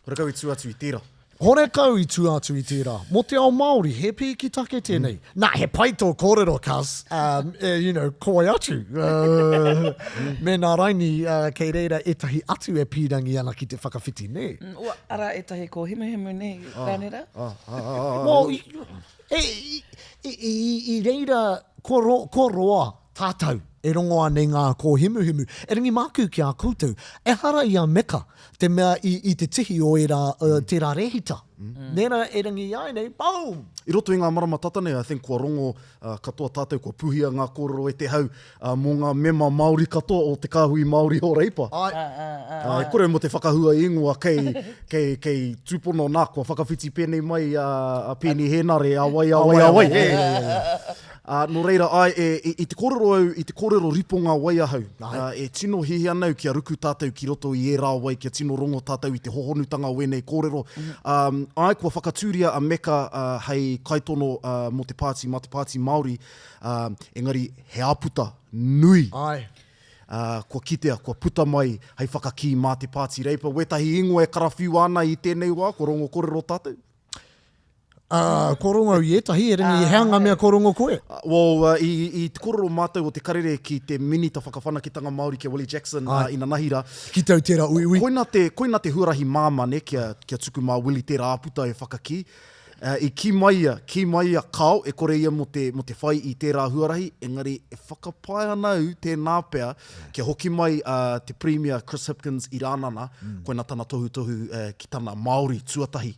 Horekau i tū atu i tērā. Horekau i tū atu i tērā. Mō te ao Māori, he pīki take tēnei. Nā, he pai tō kōrero, cuz, um, eh, you know, ko wai atu? Uh, mēnā raini uh, kei reira ētahi atu e pīrangi ana ki te whakawhiti, nē? Mm, ua, arā ētahi kōhemuhemu, nē, Rānera? Ah, ah, ah, ah, Well, i, e, i, i, i, i reira, kua, ro, kua roa tātou e rongo ana i ngā kōhimuhimu. Erangi māku ki a koutou, ehara i a Meka te mea i, i te tihi o ērā, uh, tērā rēhita. Mm. Nērā erangi āianei, boom! I roto i ngā marama tata nei, I think kua rongo uh, katoa tātou, kua puhia ngā kōrero e te hau uh, mō ngā mema Māori katoa o te kāhui Māori o Reipa. Ai. Uh, e kore mō te whakahua ingoa kei, kei, kei tūpono nā, kua whakawhiti pēnei mai a, a Peeni Hēnare, a wai, a wai, a wai. Hey. Ā, nō reira, āe, e, i, i te kōrero au, i te kōrero riponga wai ahau, ā, e tino hiahia ana au kia ruku tātou ki roto i ērā wai, kia tino rongo tātou i te hohonutanga o ēnei kōrero. Ā, āe, kua whakatūria a Meka, ā, hei kaitono, ā, mō te pāti, mā te Pāti Māori, ā, engari he āputa nui. Āe. Ā, kua kitea, kua puta mai hei whakakī mā te Pāti Reipa. Wētahi ingoa e karawhiua ana i tēnei wā, kua rongo kōrero tātou. Ā, kua rongo au i ētahi, erangi he aha ngā mea kua rongo koe? Well, i, i te kōrero mātou o te karere ki te Minita Whakawhanaketanga Māori ki a Willie Jackson uh, inanahi rā. Ki tau tērā uiui. Koina te, koina te huarahi māmā, ne, kia, kia tuku mā Willie tērā āputa e whakakī. Uh, i kī mai ia, kī mai ia, kāo, e kore ia mō te, mō te whai i tērā huarahi, engari e whakapae ana au tēnā pea, kia hoki mai uh, te Pirimia Chris Hipkins i Rānana, mm. koina tana tohutohu uh, ki tana Māori tuatahi.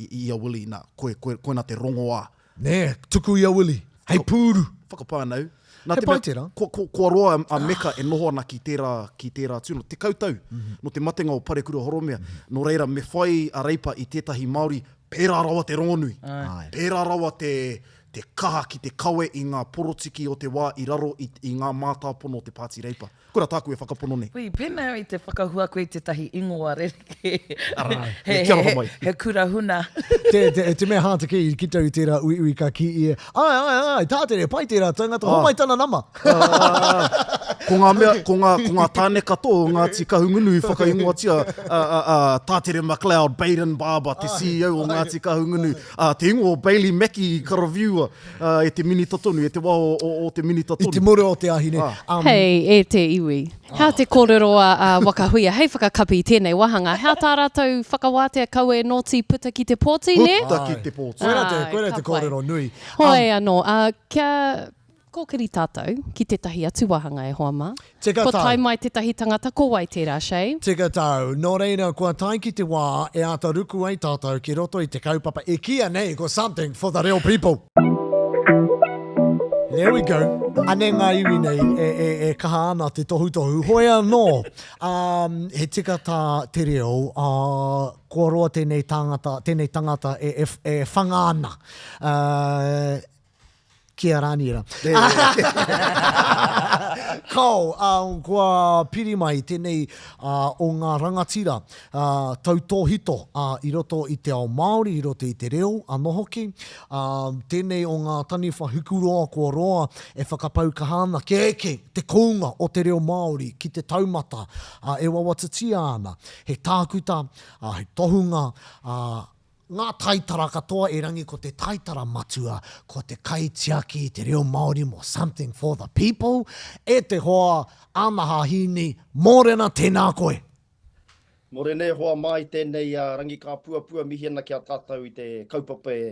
i a Willie, nā, koe, koe, koina te rongoā. Nē, tuku i a Willie, hei pūru. Whakapānau. Nā He te mea, pai tērā. Kua, kua, kua roa a Meka e noho ana ki tērā, ki tērā tūno. 10 tau, mm -hmm. nō te matenga o Parekura Horomia. Mm -hmm. Nō reira, me whai a Reipa i tētahi Māori, pērā rawa te rongonui. Ai. Pērā rawa te, te kaha ki te kawe i ngā porotiki o te wā i raro i, i ngā mātāpono o te Pāti Reipa. Koira tāku e whakapono nei. Hui, pēnā i te whakahua koe i tētahi ingoa rerekē. Arā, he, kia roho mai. He kura huna. Te, te, te mea hā te kī, ki tau i tērā uiui ka kī ia, Āe, āe, āe, Tātere, pai tērā tangata, ah. homai tana nama. Ah, ko ngā mea, ko ngā, ko ngā tāne katoa o Ngāti Kahungunu i whakaingoatia a, a, a, Tātere McLeod, Baden Barber, te CEO o Ngāti Kahungunu, a, te ingoa o Bailey Mackie i karawhiua. E te minita tonu, e te wa o, o, o te minita tonu. I te more o te ahi nei. Um, Hei, e te iwi. Hea te kōrero a, a Wakahuia hei whakakapi i tēnei wāhanga? Hea tā rātou whakawātea kaua e nōti puta ki te pōti, nē? Puta ki te pōti. Koira te, koira te kōrero nui. Hoi anō, uh, kia kōkiri tātou ki tētahi atu wāhanga e hoa mā. Tika Kua tau. tae mai tētahi tangata, ko wai tērā, Shay? Tika tau. Nō reira, kua tae ki te wā e āta ruku ai tātou ki roto i te kaupapa e kīia nei ko Something for the Reo People. There we go. Anei ngā iwi nei e, e, e kaha ana te tohutohu. Hoi anō, um, he tika tā te reo, uh, kua roa tēnei tāngata, tēnei tangata e, e, e whanga ana. Uh, Ki a Raniera. Kao, kua piri mai tēnei o ngā rangatira tautōhito i roto i te ao Māori, i roto i te reo anō hoki. Tēnei o ngā taniwha hikuroa kua roa e whakapau kaha ana kia eke te kounga o te reo Māori ki te taumata e wawatatia ana. He tākuta, he tohunga, Ngā taitara katoa erangi ko te taitara matua ko te kaitiaki i te reo Māori mō Something for the People, e te hoa Anaha Hiini, mōrena tēnā koe! Mōrena e hoa mā i tēnei rangi kāpuapua mihi ana ki a tātou i te kaupapa e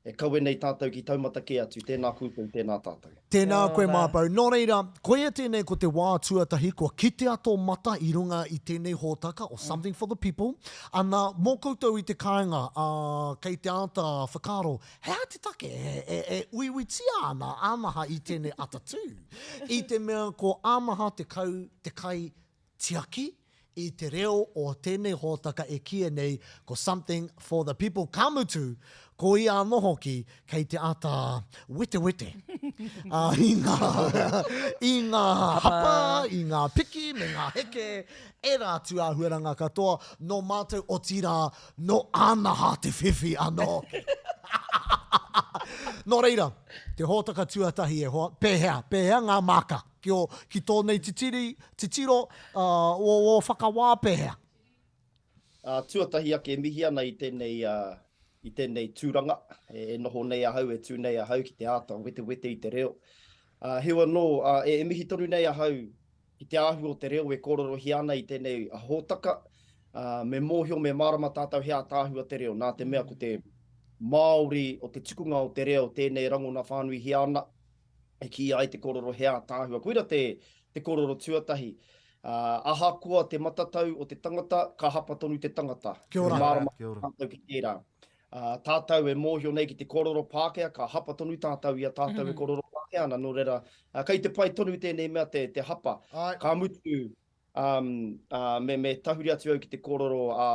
E kawe nei tātou ki taumata kē atu, tēnā koutou, tēnā tātou. Tēnā koe Māpau. Nō reira, koia tēnei ko te wā tuatahi kua kitea tō mata i runga i tēnei hōtaka o Something for the People. Ana, mō koutou i te kāinga, ā, kei te āta whakaaro, he aha te take e, e uiuitia ana a Anaha i tēnei atatū? I te mea ko Anaha te kau, te kai tiaki i te reo o tēnei hōtaka e kīia nei ko Something for the People, ka mutu, ko ia anō hoki kei te āta wetewete i ngā, i ngā hapa, i ngā piki me ngā heke, ērā atu āhuaranga katoa nō mātou, otirā, nō Ānaha te whiwhi anō hoki. Nō reira, te hōtaka tuatahi e hoa, pēhea, pēhea ngā māka? Ki ō, ki tō nei titiri, titiro, ā, ō, ō whakawā pēhea? Tuatahi ake e mihi ana i tēnei, i tēnei tūranga e noho nei ahau, e tū nei ahau ki te āta wetewete i te reo. Heoi anō, e mihi tonu nei ahau ki te āhua o te reo e kōrerohia ana i tēnei hōtaka. Me mōhio, me mārama tātou he ātaahua te reo, nā te mea ko te Māori o te tukunga o te reo tēnei rangona whānuihia ana, e kīia ai te kōrero he ātaahua. Koira te, te kōrero tuatahi. Ahakoa te matatau o te tangata, ka hapa tonu te tangata. Kia ora. Me mārama Kia ora. tātou ki tērā. Tātou e mōhio nei ki te kōrero Pākehā, ka hapa tonu tātou i a tātou e kōrero Pākehā ana. Nō reira, kei te pai tonu tēnei mea te, te hapa. Ka mutu, me, me tahuri atu au ki te kōrero a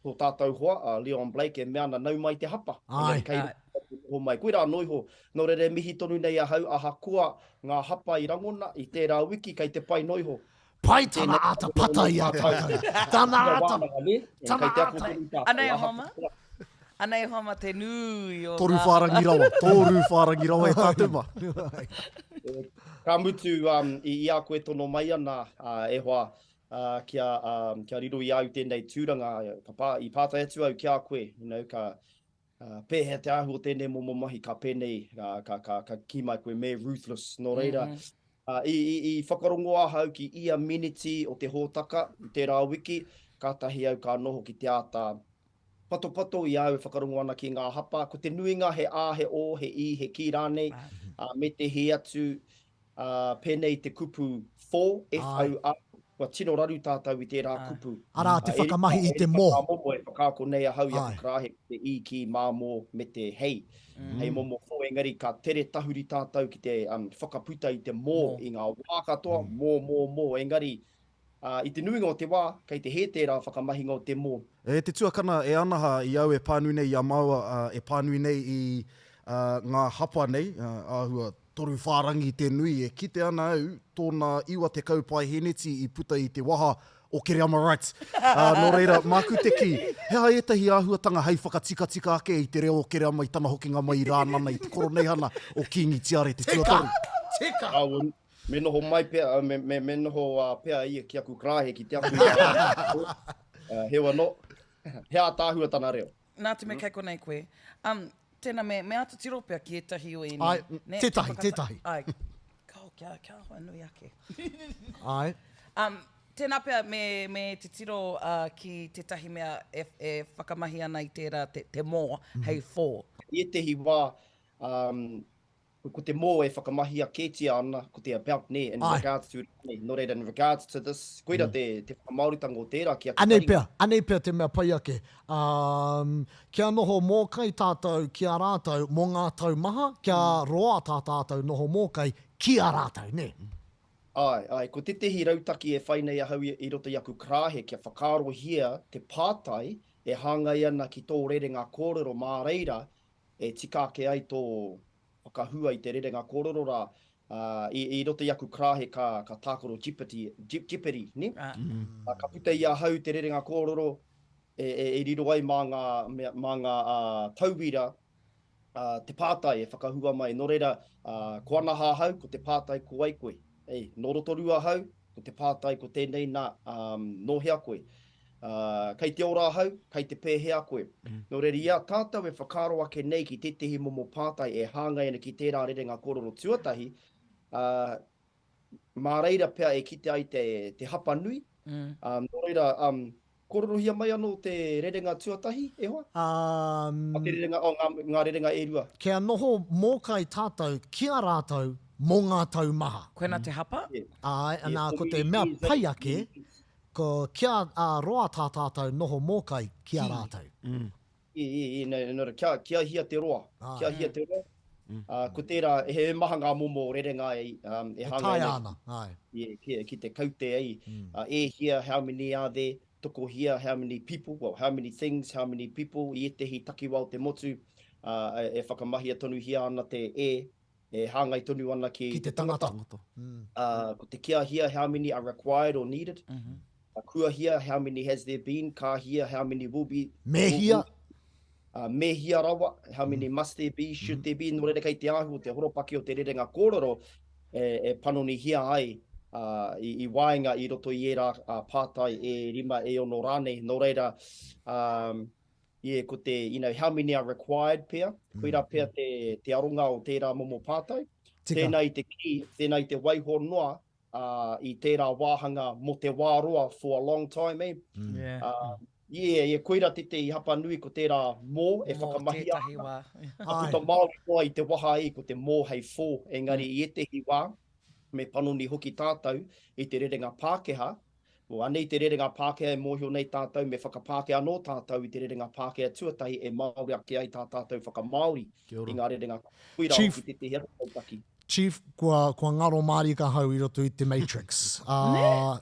tō tātou hoa, a Leon Blake, e mea ana, nau mai te hapa. Engari kei roto te noho mai. Koirā anō iho. Nō reira e mihi tonu nei ahau, ahakoa ngā hapa i rangona i tērā wiki, kei te pai noa iho. Pai tana āta pata i a tātou. Tana āta, tana āta. Anei e hoa ma. Anei e hoa ma te nui o Toru ngā whārangi hapa. rawa, toru whārangi rawa e tātou ma. Ka mutu, i a koe tono mai ana, e hoa, kia, kia riro i a au tēnei tūranga, ka pā, i pātai atu au ki a koe, you know, ka, pēhea te āhua o tēnei momo mahi, ka pēnei, ka, ka, ka, ka kī mai koe, me ruthless. Nō reira, mm -hmm. i, i, i whakarongo ahau ki ia miniti o te hōtaka i tērā wiki, kātahi au ka noho ki te āta patopato i a au e whakarongo ana ki ngā hapa. Ko te nuinga he ā, he ō, he ī, he kī rānei, uh, me te hē atu, Ā, pēnei te kupu for, F-O-R, kua tino raru tātou i tērā kupu. Arā, te whakamahi i te mō. E rima ngā momo e whakaako nei ahau i aku karāhe, ko te i, ki, mā, mō, me te hei. Hei momo for, engari ka tere tahuri tātou ki te whakaputa i te mō i ngā wā katoa, mō, mō, mō, engari, ā, i te nuinga o te wā, kei te hē tērā whakamahinga o te mō. E te tuakana, e Anaha, i au e pānui nei i a māua, e pānui nei i ngā hapa nei, āhua Toru whārangi te nui, e kite ana au tōna 90 paeheneti i puta i te waha o Kereama Wright. Ā, nō reira, māku te kī, he aha ētahi āhuatanga hei whakatikatika ake i te reo o Kereama i tana hokinga mai i Rānana i te koroneihana o Kīngi Tiare te tuatoru? Tika! Ā, me noho mai pea, me, me, me noho pea ia ki aku karaehe ki te aku i a au. Heoi anō, he ātaahua tana reo. Nā te mea kei konei koe. Um, tēnā, me, me āta tiro pea ki ētahi o ēnei. Ai, Nē, tētahi, kia whakata- tētahi. Ai, kao, kia, kia hoa nui ake. Ai. Um, tēnā pea me, me titiro uh, ki tētahi mea e, e whakamahi ana i tērā te, te mō hei for. I ētehi wā, um, Ko te mō e whakamahia kētia ana, ko te about nē, in regards to rānei. Nō reira, in regards to this, koira te, te whakamāoritanga o tērā ki aku Anei taringa. pea, anei pea te mea pai ake. Um, kia noho mōkai tātou ki a rātou mō ngā tau maha, kia roa tā tātou noho mōkai ki a rātou, nē? Āe, āe, ko tētehi rautaki e whai nei ahau i, i roto i aku karāhe kia whakaarohia te pātai e hāngai ana ki tō rerenga kōrero mā reira e tika ake ai tō whakahua i te rerenga kōrero rā, ā, i, i roto i aku karāhe ka, ka tākaro jeopardy, je, jeopardy, nē? Ā, ka puta i ahau te rerenga kōrero e, e, e riro ai mā ngā, mea, mā ngā ā, tauira ā, te pātai e whakahua mai. Nō reira, ā, ko Anaha ahau, ko te pātai ko wai koe? Ei, nō Rotorua ahau, ko te pātai ko tēnei nā, ā, nō hea koe? Ā, kei te ora ahau, kei te pēhea koe? Nō reira, i a tātou e whakaaro ake nei ki tētehi momo pātai e hāngai ana ki tērā rerenga kōrero tuatahi, ā, mā reira pea e kite ai te, te hapa nui. Ā, nō reira, ā, kōrerohia mai anō te rerenga tuatahi, e hoa? Ā, Te rerenga, oh, ngā, ngā rerenga e rua. Kia noho mōkai tātou ki a rātou mō ngā tau maha. Koina te hapa? Āe, nā, ko te mea pai ake, Ko kia roa tā tātou noho mōkai ki a rātou. I, i, i, nō reira, kia, kia hia te roa, kia hia te roa. Ā, ko tērā, he maha ngā momo rerenga e, um, e E hāngai taea ana ana, āe. ki, ki, ki te kaute ei. Ā, e hia, how many are there, tokohia, how many people, well, how many things, how many people, i ētehi takiwā o te motu, ā, e, e whakamahia tonuhia ana te e, e hāngai tonu ana ki, ki te tangata. tangata. Uh, ko te kia hia, how many are required or needed. Mm -hmm. Uh, kua hia, how many has there been. Ka hia, how many will be. Me hia. Uh, me hia rawa, how many mm. must there be, should mm. there be. Nō reira kei te āhua o te horopaki o te rerenga kōrero e, e panonihia ai. i, i waenga i roto i ērā pātai e rima, e ono rānei. Nō reira, um, yeah, ko te, you know, how many are required pea, koirā pea te, te aronga o tērā momo pātai. Tika. Tēnā i te kī, tēnā i te waiho noa uh, i tērā wāhanga mō te wā roa for a long time, eh? Mm. Yeah. Uh, yeah, yeah, koirā tētehi hapa nui ko tērā mō e Mō whakamahia tētahi ana. wā. Ka puta Māori noa i te waha e ko te mō hei for, engari i ētehi wā, me panoni hoki tātou i te rerenga Pākehā, o anei te rerenga Pākehā e mōhio nei tātou, me whakapākehā anō tātou i te rerenga Pākehā tuatahi e Māori ake ai tā tātou whakamāori i ngā rerenga koirā Chief. hoki tētehi atu rautaki. Chief, kua, kua ngaro mārika ahau i roto i te Matrix. Ā,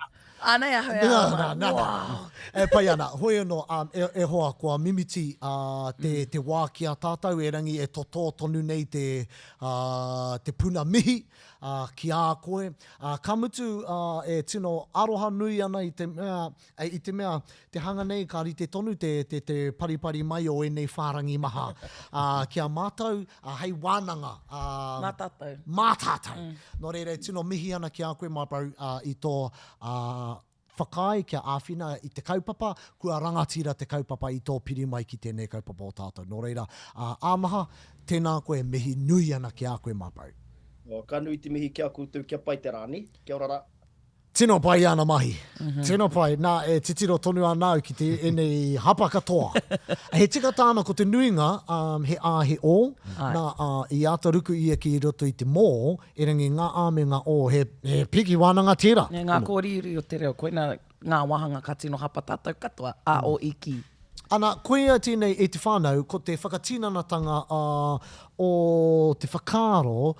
Anei ahau e Nā, aro nā, nā, nā. E pai ana. Hoi anō, um, e, e hoa, kua mimiti uh, te, te wā ki a tātou, erangi e totō tonu nei te, uh, te puna mihi ā, ki a koe. Ā, ka mutu, ā, e tino aroha nui ana i te mea, i te mea, te hanga nei ka rite tonu te, te, te paripari mai o ēnei whārangi maha, ā, ki a mātou, ā, hei wānanga, ā, Mā tātou. Mā tātou. Nō reira, e tino mihi ana ki a koe, my bro, ā, i tō, ā, whakaae kia āwhina i te kaupapa, kua rangatira te kaupapa i tō piri mai ki tēnei kaupapa o tātou. Nō reira, ā, Āmaha, tēnā koe, mihi nui ana ki a koe, my bro. Oh, ka nui te mihi ki a koutou, kia pai te rā, nē? Kia ora rā. Tino pai ana mahi. Tino pai. Nā, e titiro tonu ana au ki te ēnei hapa katoa. He tika tāna ko te nuinga, um, he ā, he ō. Nā, ā, i āta ruku ia ki roto i te mō, Erangi ngā ā me ngā ō, he, he piki wānanga tērā. Me ngā kōriuri o te reo, koina ngā wāhanga ka tino hapa tātou katoa, a, o, i, ki. Ana, koia tēnei e te whānau, ko te whakatinanatanga o te whakaaro,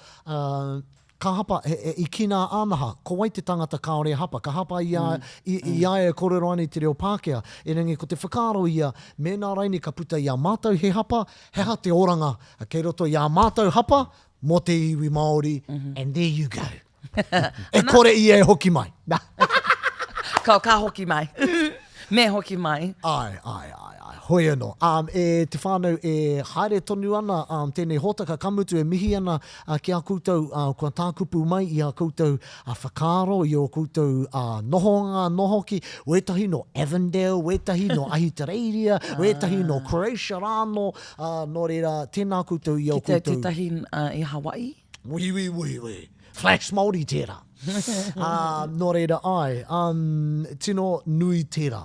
ka hapa, he, he, i kī nā Ānaha, ko wai te tangata kāore e hapa? Ka hapa i a, i, i a ia e kōrero ana i te reo Pākehā. Erangi ko te whakaaro ia, mēnā raini ka puta i a mātou he hapa, he aha te oranga kei roto i ā mātou hapa, Mō te iwi Māori, and there you go. E kore ia e hoki mai. Ka, ka hoki mai. Me hoki mai. Āe, āe, āe, āe. Hoi anō. Um, e te whānau e haere tonu ana um, tēnei hōtaka, ka mutu e mihi ana uh, ki a koutou uh, kua tākupu mai i a koutou uh, whakaaro, i ō koutou uh, nohonga anō hoki, wētahi nō Avondale, wētahi nō Ahitereiria, wētahi nō Croatia rānō, Ā, nō reira, tēnā koutou i ō Ki te koutou. tētahi i Hawaii. Wī, wī, wī, wī. Flash Māori tērā. Ā, nō reira, āe, um, tino nui tērā.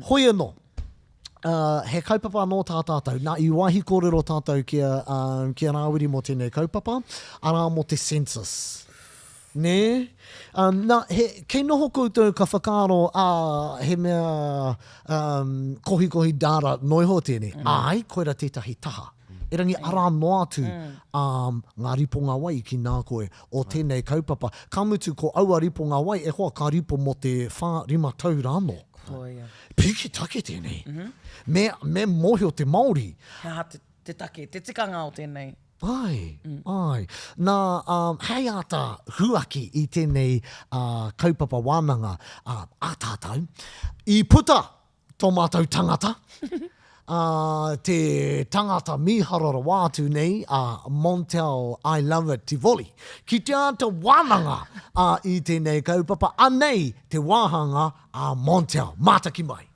Hoi anō, ā, he kaupapa anō tā tātou. Nā, i wāhi kōrero tātou ki a, ā, ki a Rāwiri mō tēnei kaupapa, arā mō te census. Nē? Um, nā, he, kei noho koutou ka whakaaro, ā, he mea um, kohikohi dāra noa iho tēnei. Mm. Āe, koira tētahi taha. Erangi arā noa atu mm. um, ngā riponga wai ki nā koe o tēnei kaupapa. Ka mutu ko aua riponga wai, e hoa ka ripo mō te whā, rima tau rānō. Koia. Piki take tēnei. Mm -hmm. Me, me mōhio te Māori. He aha te, te take, te tikanga o tēnei? Āe, āe. Nā, ā, hei āta huaki i tēnei, ā, kaupapa wānanga, ā, a tātou, i puta tō mātou tangata, ā, te tangata mīharo rawa atu nei, a Montel I Love It Tivoli, ki te āta wānanga, ā, i tēnei kaupapa, anei te wāhanga a Montel. Mātaki mai!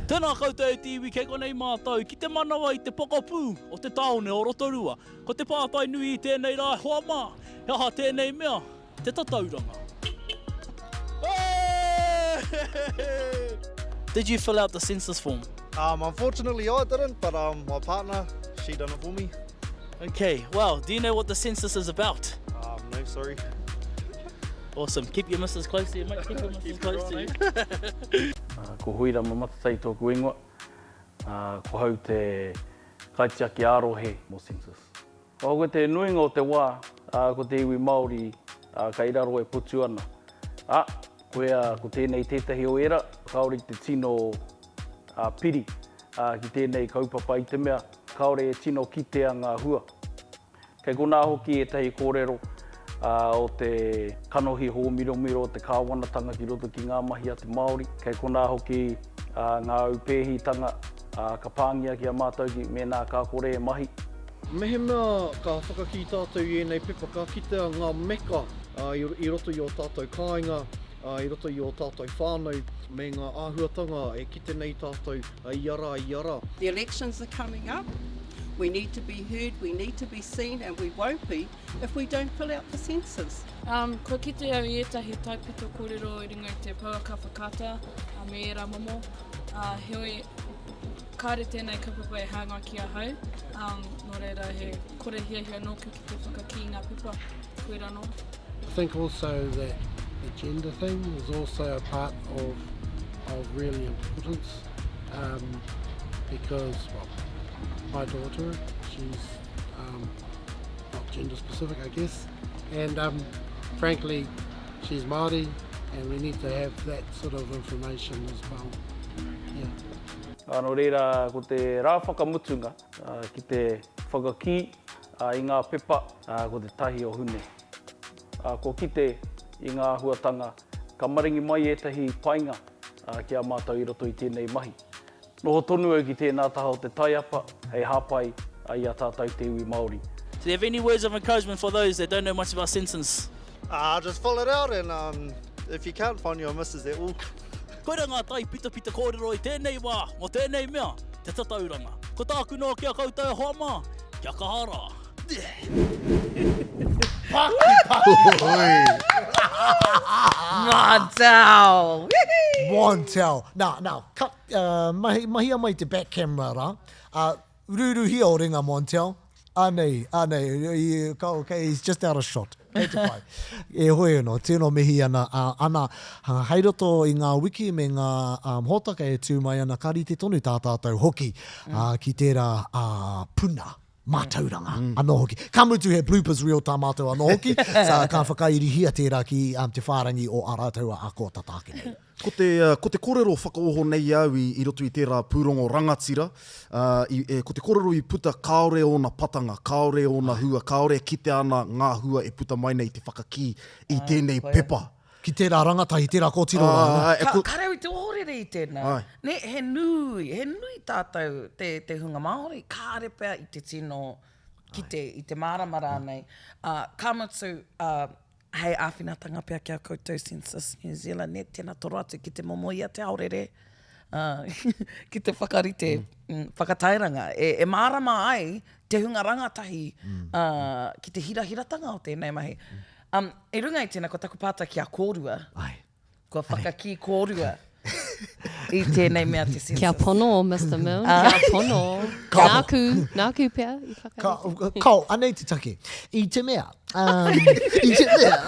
Tēnā koutou e te iwi kei konei mātou ki te manawa i te pokapū o te tāone o Rotorua. Ko te pātai nui i tēnei rā e hoa mā, he aha tēnei mea, te tatauranga? Did you fill out the census form? Um, unfortunately I didn't, but um, my partner, she done it for me. Okay, well, do you know what the census is about? Um, no, sorry. Awesome. Keep your missus close to you, mate. Keep your missus close to you. Ko Huirama Matatei tōku ingoa, ko hau te kaitiaki ā-rohe mō Census. Ko te nuinga o te wā, ko te iwi Māori kei raro e potu ana. Ā, koia ko tēnei tētahi o ērā, kāore i te tino piri ki tēnei kaupapa i te mea kāore e tino kitea ngā hua. Kei konā hoki ētahi kōrero o te kanohi hōmiromiro o te kāwanatanga ki roto ki ngā mahi a te Māori. Kei konā hoki ngā aupēhitanga ka pāngia ki a mātou ki mēnā ka kore e mahi. Mehemea ka whakakī tātou i ēnei pepa, ka kitea ngā meka i roto i ō tātou kāinga, i roto i ō tātou whānau, me ngā āhuatanga e kite nei tātou ia rā, ia rā. The elections are coming up, we need to be heard, we need to be seen and we won't be if we don't fill out the census. Um, kua kite au i ētahi taipito kōrero i runga i te pouaka whakaata me ērā momo, uh, heoi kāre tēnei kaupapa e hāngai ki ahau, um, nō reira he kore hiahia nōku ki te whakakī ngā pepa, koirā noa. I think also that the gender thing is also a part of, of really importance um, because, well, my daughter, she's um, not gender specific, I guess, and um, frankly, she's Māori, and we need to have that sort of information as well. Yeah. Ā, nō reira, ko te rā whakamutunga ki te whakakī i ngā pepa, ko te tahi o Hune. Ā, kua kite i ngā āhuatanga, ka maringi mai ētahi painga ki a mātou i roto i tēnei mahi. Noho tonu au ki tēnā taha o te taiapa hei hāpai i a tātou te iwi Māori. Do you have any words of encouragement for those that don't know much about census? Ah, just fill it out and um, if you can't find your missus at all. Koira ngā taipitopito kōrero i tēnei wā mō tēnei mea, te tatauranga. Ko tāku noa ki a koutou e hoa mā, kia kaha rā. Paki, paki. Montel! Montel. Now, now, cut, uh, mahi, mahia mai te back camera rā. Uh, rūruhia o ringa, Montel. Anei, anei, i, ka, okay, he's just out of shot. Kei te pai. E hoi anō, tino mihi ana, uh, ana, hei roto i ngā wiki me ngā um, hōtaka e tū mai ana, ka rite tonu tā tātou hoki uh, ki tērā uh, puna mātauranga anō hoki. Ka mutu he bloopers reel tā mātou anō hoki, sa, ka whakairihia tērā ki um, te whārangi o ā rātou a ako tata ake nei. Ko te, ko te korero whakaoho nei au i, i roto i tērā pūrongo rangatira, uh, i, e, ko te korero i puta kāore ōna patanga, kāore ōna hua, kāore e kitea ana ngā hua e puta mai nei te whakakī i tēnei pepa. Ki tērā rangatahi, tērā kōtiro rā, nē. Ka, ka reo i te ohorere i tēnā. Nē, he nui, he nui tātou te, te hunga Māori, kāre pea i te tino kite, i te mārama rānei. Ā, ka mutu, ā, hei āwhinatanga pea ki a koutou Census New Zealand, nē, tēnā toro atu ki te momo i a Te Aorere, ā, ki te whakarite whakatairanga, e, e mārama ai te hunga rangatahi, ā, ki te hirahiratanga o tēnei mahi. Um, i runga i tēnā, ko taku pātai ki a kōrua. Ai. Kua whakakī kōrua i tēnei mea te census. Kia pono, Mister Milne, ah. kia pono. Ka. Nāku, nāku pea i whakarite. Ka, kao, anei te take. I te mea, um, i te mea,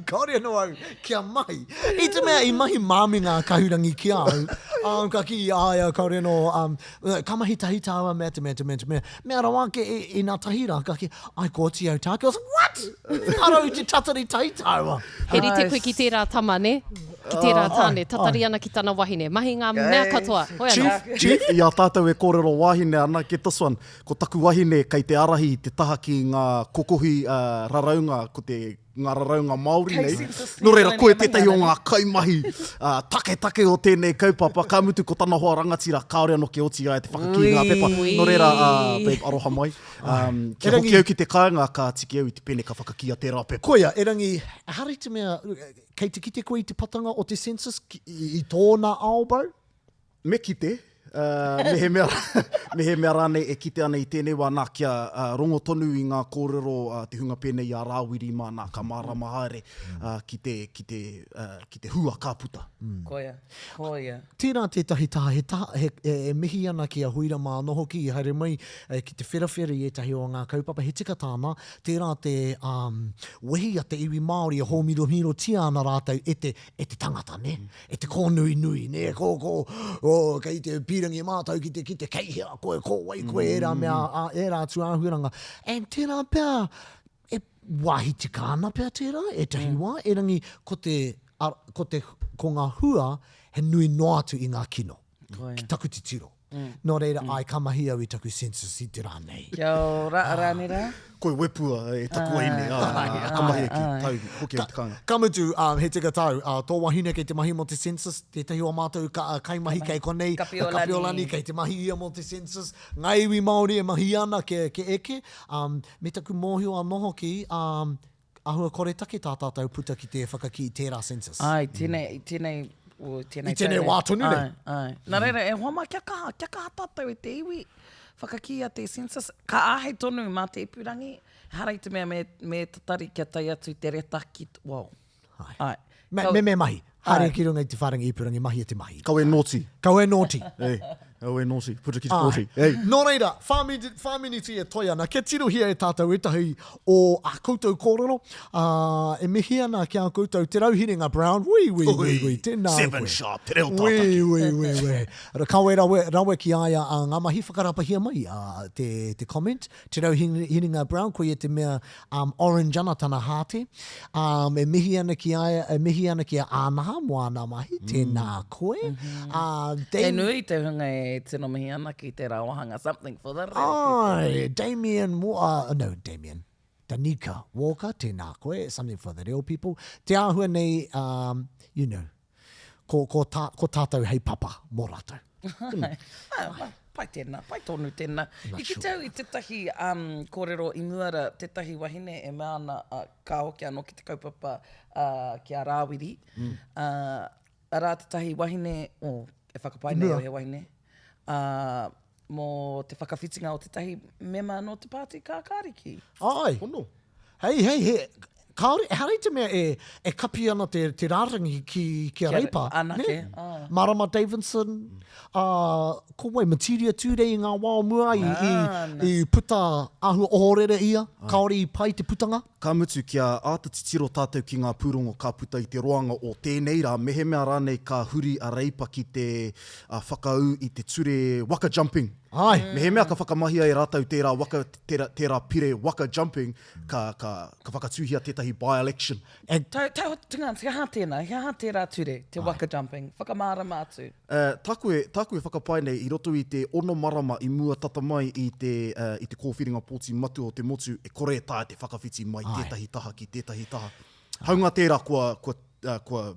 kāore anō au kia mahi. I te mea i mahi māmi ngā kahurangi ki a au, um, ka kī, ai, kāore anō, um, ka mahi tahi tāua mea te mea, te mea, te mea. Mea rawa ake e, e nā tahi rā, ka kī, ai, kua oti au tāku. I was like, what? Arau i te tatari tahi tāua. He rite koe ki tērā tama, nē? Ki tērā tāne, tatari ana ki tana wahine. Mahi ngā mea katoa. Hoi anō. Chief, Chief, i a tātou e kōrero wāhine ana, get this one, ko taku wahine kei te ārahi i te taha ki ngā kokohi raraunga, ko te ngā raraunga Māori nei. Nō reira, koe tētahi o ngā kaimahi taketake o tēnei kaupapa, ka mutu ko tana hoa rangatira kāore anō kia oti i a ia te whakakī ngā pepa. Nō reira, babe, aroha mai. Kia hoki au ki te kāinga, ka tiki au i te pene ka whakakīa tērā pepa. Koia, erangi, ehara i te mea, kei te kite koe i te patanga o te census i tōna ao, bro? Me kite, mehemea, mehemea rānei e kite ana i tēnei wā, nā, kia rongo tonu i ngā kōrero a te hunga pēnei i a Rāwiri mā, nā, ka mārama haere ki te, ki te, ki te hua ka puta. Koia, koia. Tērā tētahi taha, he taha, he, e mihi ana ki a Huira mā anō hoki i haere mai ki te wherawhera i ētahi o ngā kaupapa, he tika tāna, tērā te, um, wehi a te iwi Māori e hōmiromirotia ana rātou e te, e te tangata, nē? E te kōnuinui, nē, ko, ko, oh, kei te pīrangi mātou ki te kite, kei hea koe, ko wai koe, ērā mea, ā, ērā atu āhuaranga. And tērā pea, e wāhi tika ana pea tērā, ētahi wā, erangi ko te, ar, ko te, ko ngā hua he nui noa atu i ngā kino, ki taku titiro. Nō reira, āe, ka mahi au i taku census i te rā nei. Kia ora, Rānera. Koe wepua e taku wahine, ā, ka mahi ki tau, hoki au te kāinga. Ka mutu, he tika tāu, tō wahine kei te mahi mō te census, tētahi o ā mātou kaimahi kei konei, a Kapiolani, kei te mahi ia mō te census, ngā iwi Māori e mahi ana kia eke, me taku mōhio anō hoki, Āhua koretake tā tātou puta ki te whakakī i tērā census. Āe, tēnei, i tēnei, o, tēnei I tēnei wā tonu nei. Āe, āe. Nā reira, e hoa mā, kia kaha, kia kaha tātou e te iwi, whakakīia te census. Ka āhei tonu mā te ipurangi, ehara i te mea me, me tatari kia tae atu te reta ki, well, āe. Me, me, me mahi. Haere ki runga i te whārangi ipurangi, mahia te mahi. Kawe nōti. Kawe nōti. Ei, kawe nōti, puta ki te pōti. Ei. Nō reira, whā miniti e toe ana, kia tirohia e tātou ētahi o ā koutou kōrero, ā, e mihi ana ki a koutou, Te Rauhiringa Brown, ui, ui, ui, ui, tēnā koe. Seven sharp, te reo tātaki. Ui, ui, ui, ui. Kawe rawe, rawe ki a ia ngā mahi, whakarapahia mai te, te comment. Te Rauhiringa Brown, koia te mea um, orange ana tana hāte. Um, e mihi ana ki a ia, e mihi ana ki a Ānaha mō āna mahi, tēnā koe. Mm -hmm. Dame... He nui te hunga e tino mihi ana ki tērā wāhanga something for the reo. Ai, Damien, no, Damien. Danica Walker, tēnā koe, something for the reo people. Te āhua nei, um, you know, ko, ko, tā, ko tātou hei papa mō rātou. Pai tēnā, pai tonu tēnā. I kite au i tētahi um, kōrero i mua rā, tētahi wahine e mea ana, uh, ka hoki anō ki te kaupapa uh, ki a Rāwiri. Mm. Uh, arā tētahi wahine, oh, e whakapae nei au he wahine, uh, mō te whakawhitinga o tētahi mema nō te Pāti Kākāriki. Āe. Pono. Hei, hei, he, kāore, ehara i te mea e, e kapi ana te, te rārangi ki, ki a Reipa. Anake, nē? āe. Marama Davidson, ā, ko wai, Matiria Tūrei i ngā wā o mua i, i, i puta āhua ohorere ia, kāore i pai te putanga. Ka mutu, kia āta titiro tātou ki ngā pūrongo ka puta i te roanga o tēnei rā, mehemea rānei ka huri a Reipa ki te whakaū i te ture waka jumping. Āe. Mehemea ka whakamahia e rātou tērā waka, tērā, tērā pire waka jumping, ka, ka, ka whakatūhia tētahi by-election. Tau, tau, tinga, he aha tēnā, he aha tērā ture, te waka jumping? Whakamārama atu. Tāku e, tāku e whakapae nei, i roto i te ono marama i mua tata mai i te, i te kōwhiringa pōti matua o te motu, e kore e taea te whakawhiti mai tētahi taha ki tētahi taha. Haunga tērā kua, kua, kua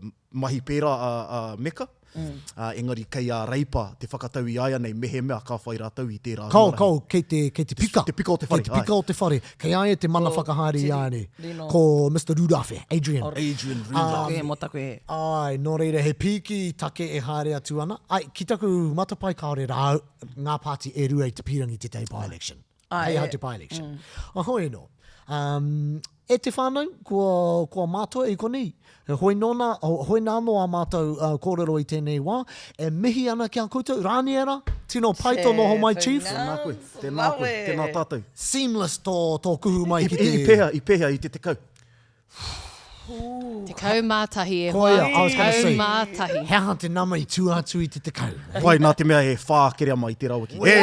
mahi pērā a, a Meka, ā, engari kei a Reipa te whakatau i a ia nei mehemea ka whai rātou i tērā Kao, huarahi. kao, kei te, kei te pika. Te pika o te whare, Kei te pika āe. o te whare. Kei a ia te mana whakahaere i a ia nei. Rino. Ko Mister Rūrāwhe, Adrian. Adrian Rūrāwhe. Taku he mō taku he. Āe, nō reira he pīki take e haere atu ana. Āe, ki taku matapae kāore rā ngā pāti e rua i te pīrangi tētahi by-election. Hei aha te by-election. Mm. Hoi anō. Um, e te whānau, kua, kua mātua i konei. Hoi nōna, hoi nā anō a mātou uh, kōrero i tēnei wā. E mihi ana ki a koutou. Rāniera, tino pai tō noho mai, Chief. Tēnā koe, tēnā koe, tēnā tātou. Seamless tō, tō kuhu mai ki te... I, i, pēhea, i pēhea i te tekau? 11 e hoa. Koia, I was gonna say. 11. He aha te nama i tua atu i te 10? Pai, nā te mea e whā kereama i tērā wiki. Hē!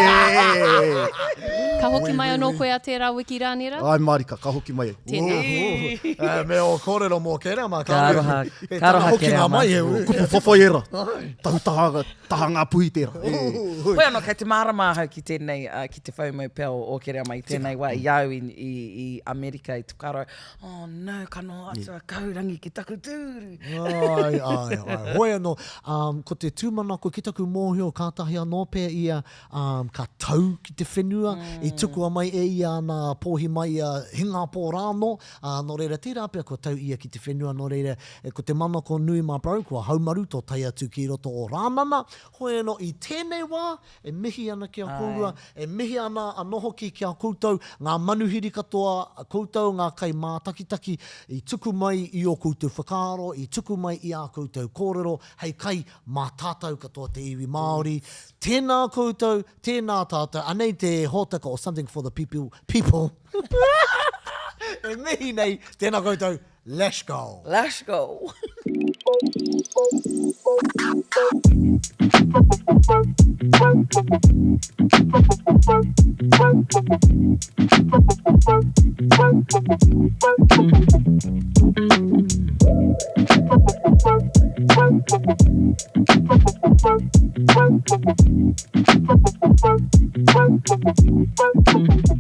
Ka hoki mai anō koe a tērā wiki, Rānera? Āe mārika, ka hoki mai au. Tēnā. Me ō kōrero mō Kereama. Ka aroha, ka aroha Kereama. Kupu whawhai ērā. Tahu taha, taha ngā puhi tērā. Hoi anō, kei te mārama ahau ki tēnei, ki te whaumau pea o Kereama i tēnei wā, i a au i Amerika i te whakaaro, Oh no, ka noho atu a Kahurangi ki taku tūru. Ai, ai, ai. Hoi anō, um, ko te tūmanako ki taku mōhio kātahi anō pea ia um, ka tau ki te whenua, mm. i tukua mai e ia ana pōhi mai ia Hingapō rānō, ā, nō reira tērā pea kua tau ia ki te whenua, nō reira e, ko te manako nui mā bro, kua haumaru tō tae atu ki roto o Rānana. Hoi anō, i tēnei wā, E mihi ana ki a kōrua, e mihi ana anō hoki ki a koutou, ngā manuhiri katoa, koutou ngā kaimātakitaki i tuku mai i ō koutou whakaaro, i tuku mai i ā koutou kōrero hei kai mā tātou katoa te iwi Māori. Tēnā koutou, tēnā tātou, anei te hōtaka o Something for the People, people e mihi nei, tēnā koutou, Let's go. Let's go. Thank you.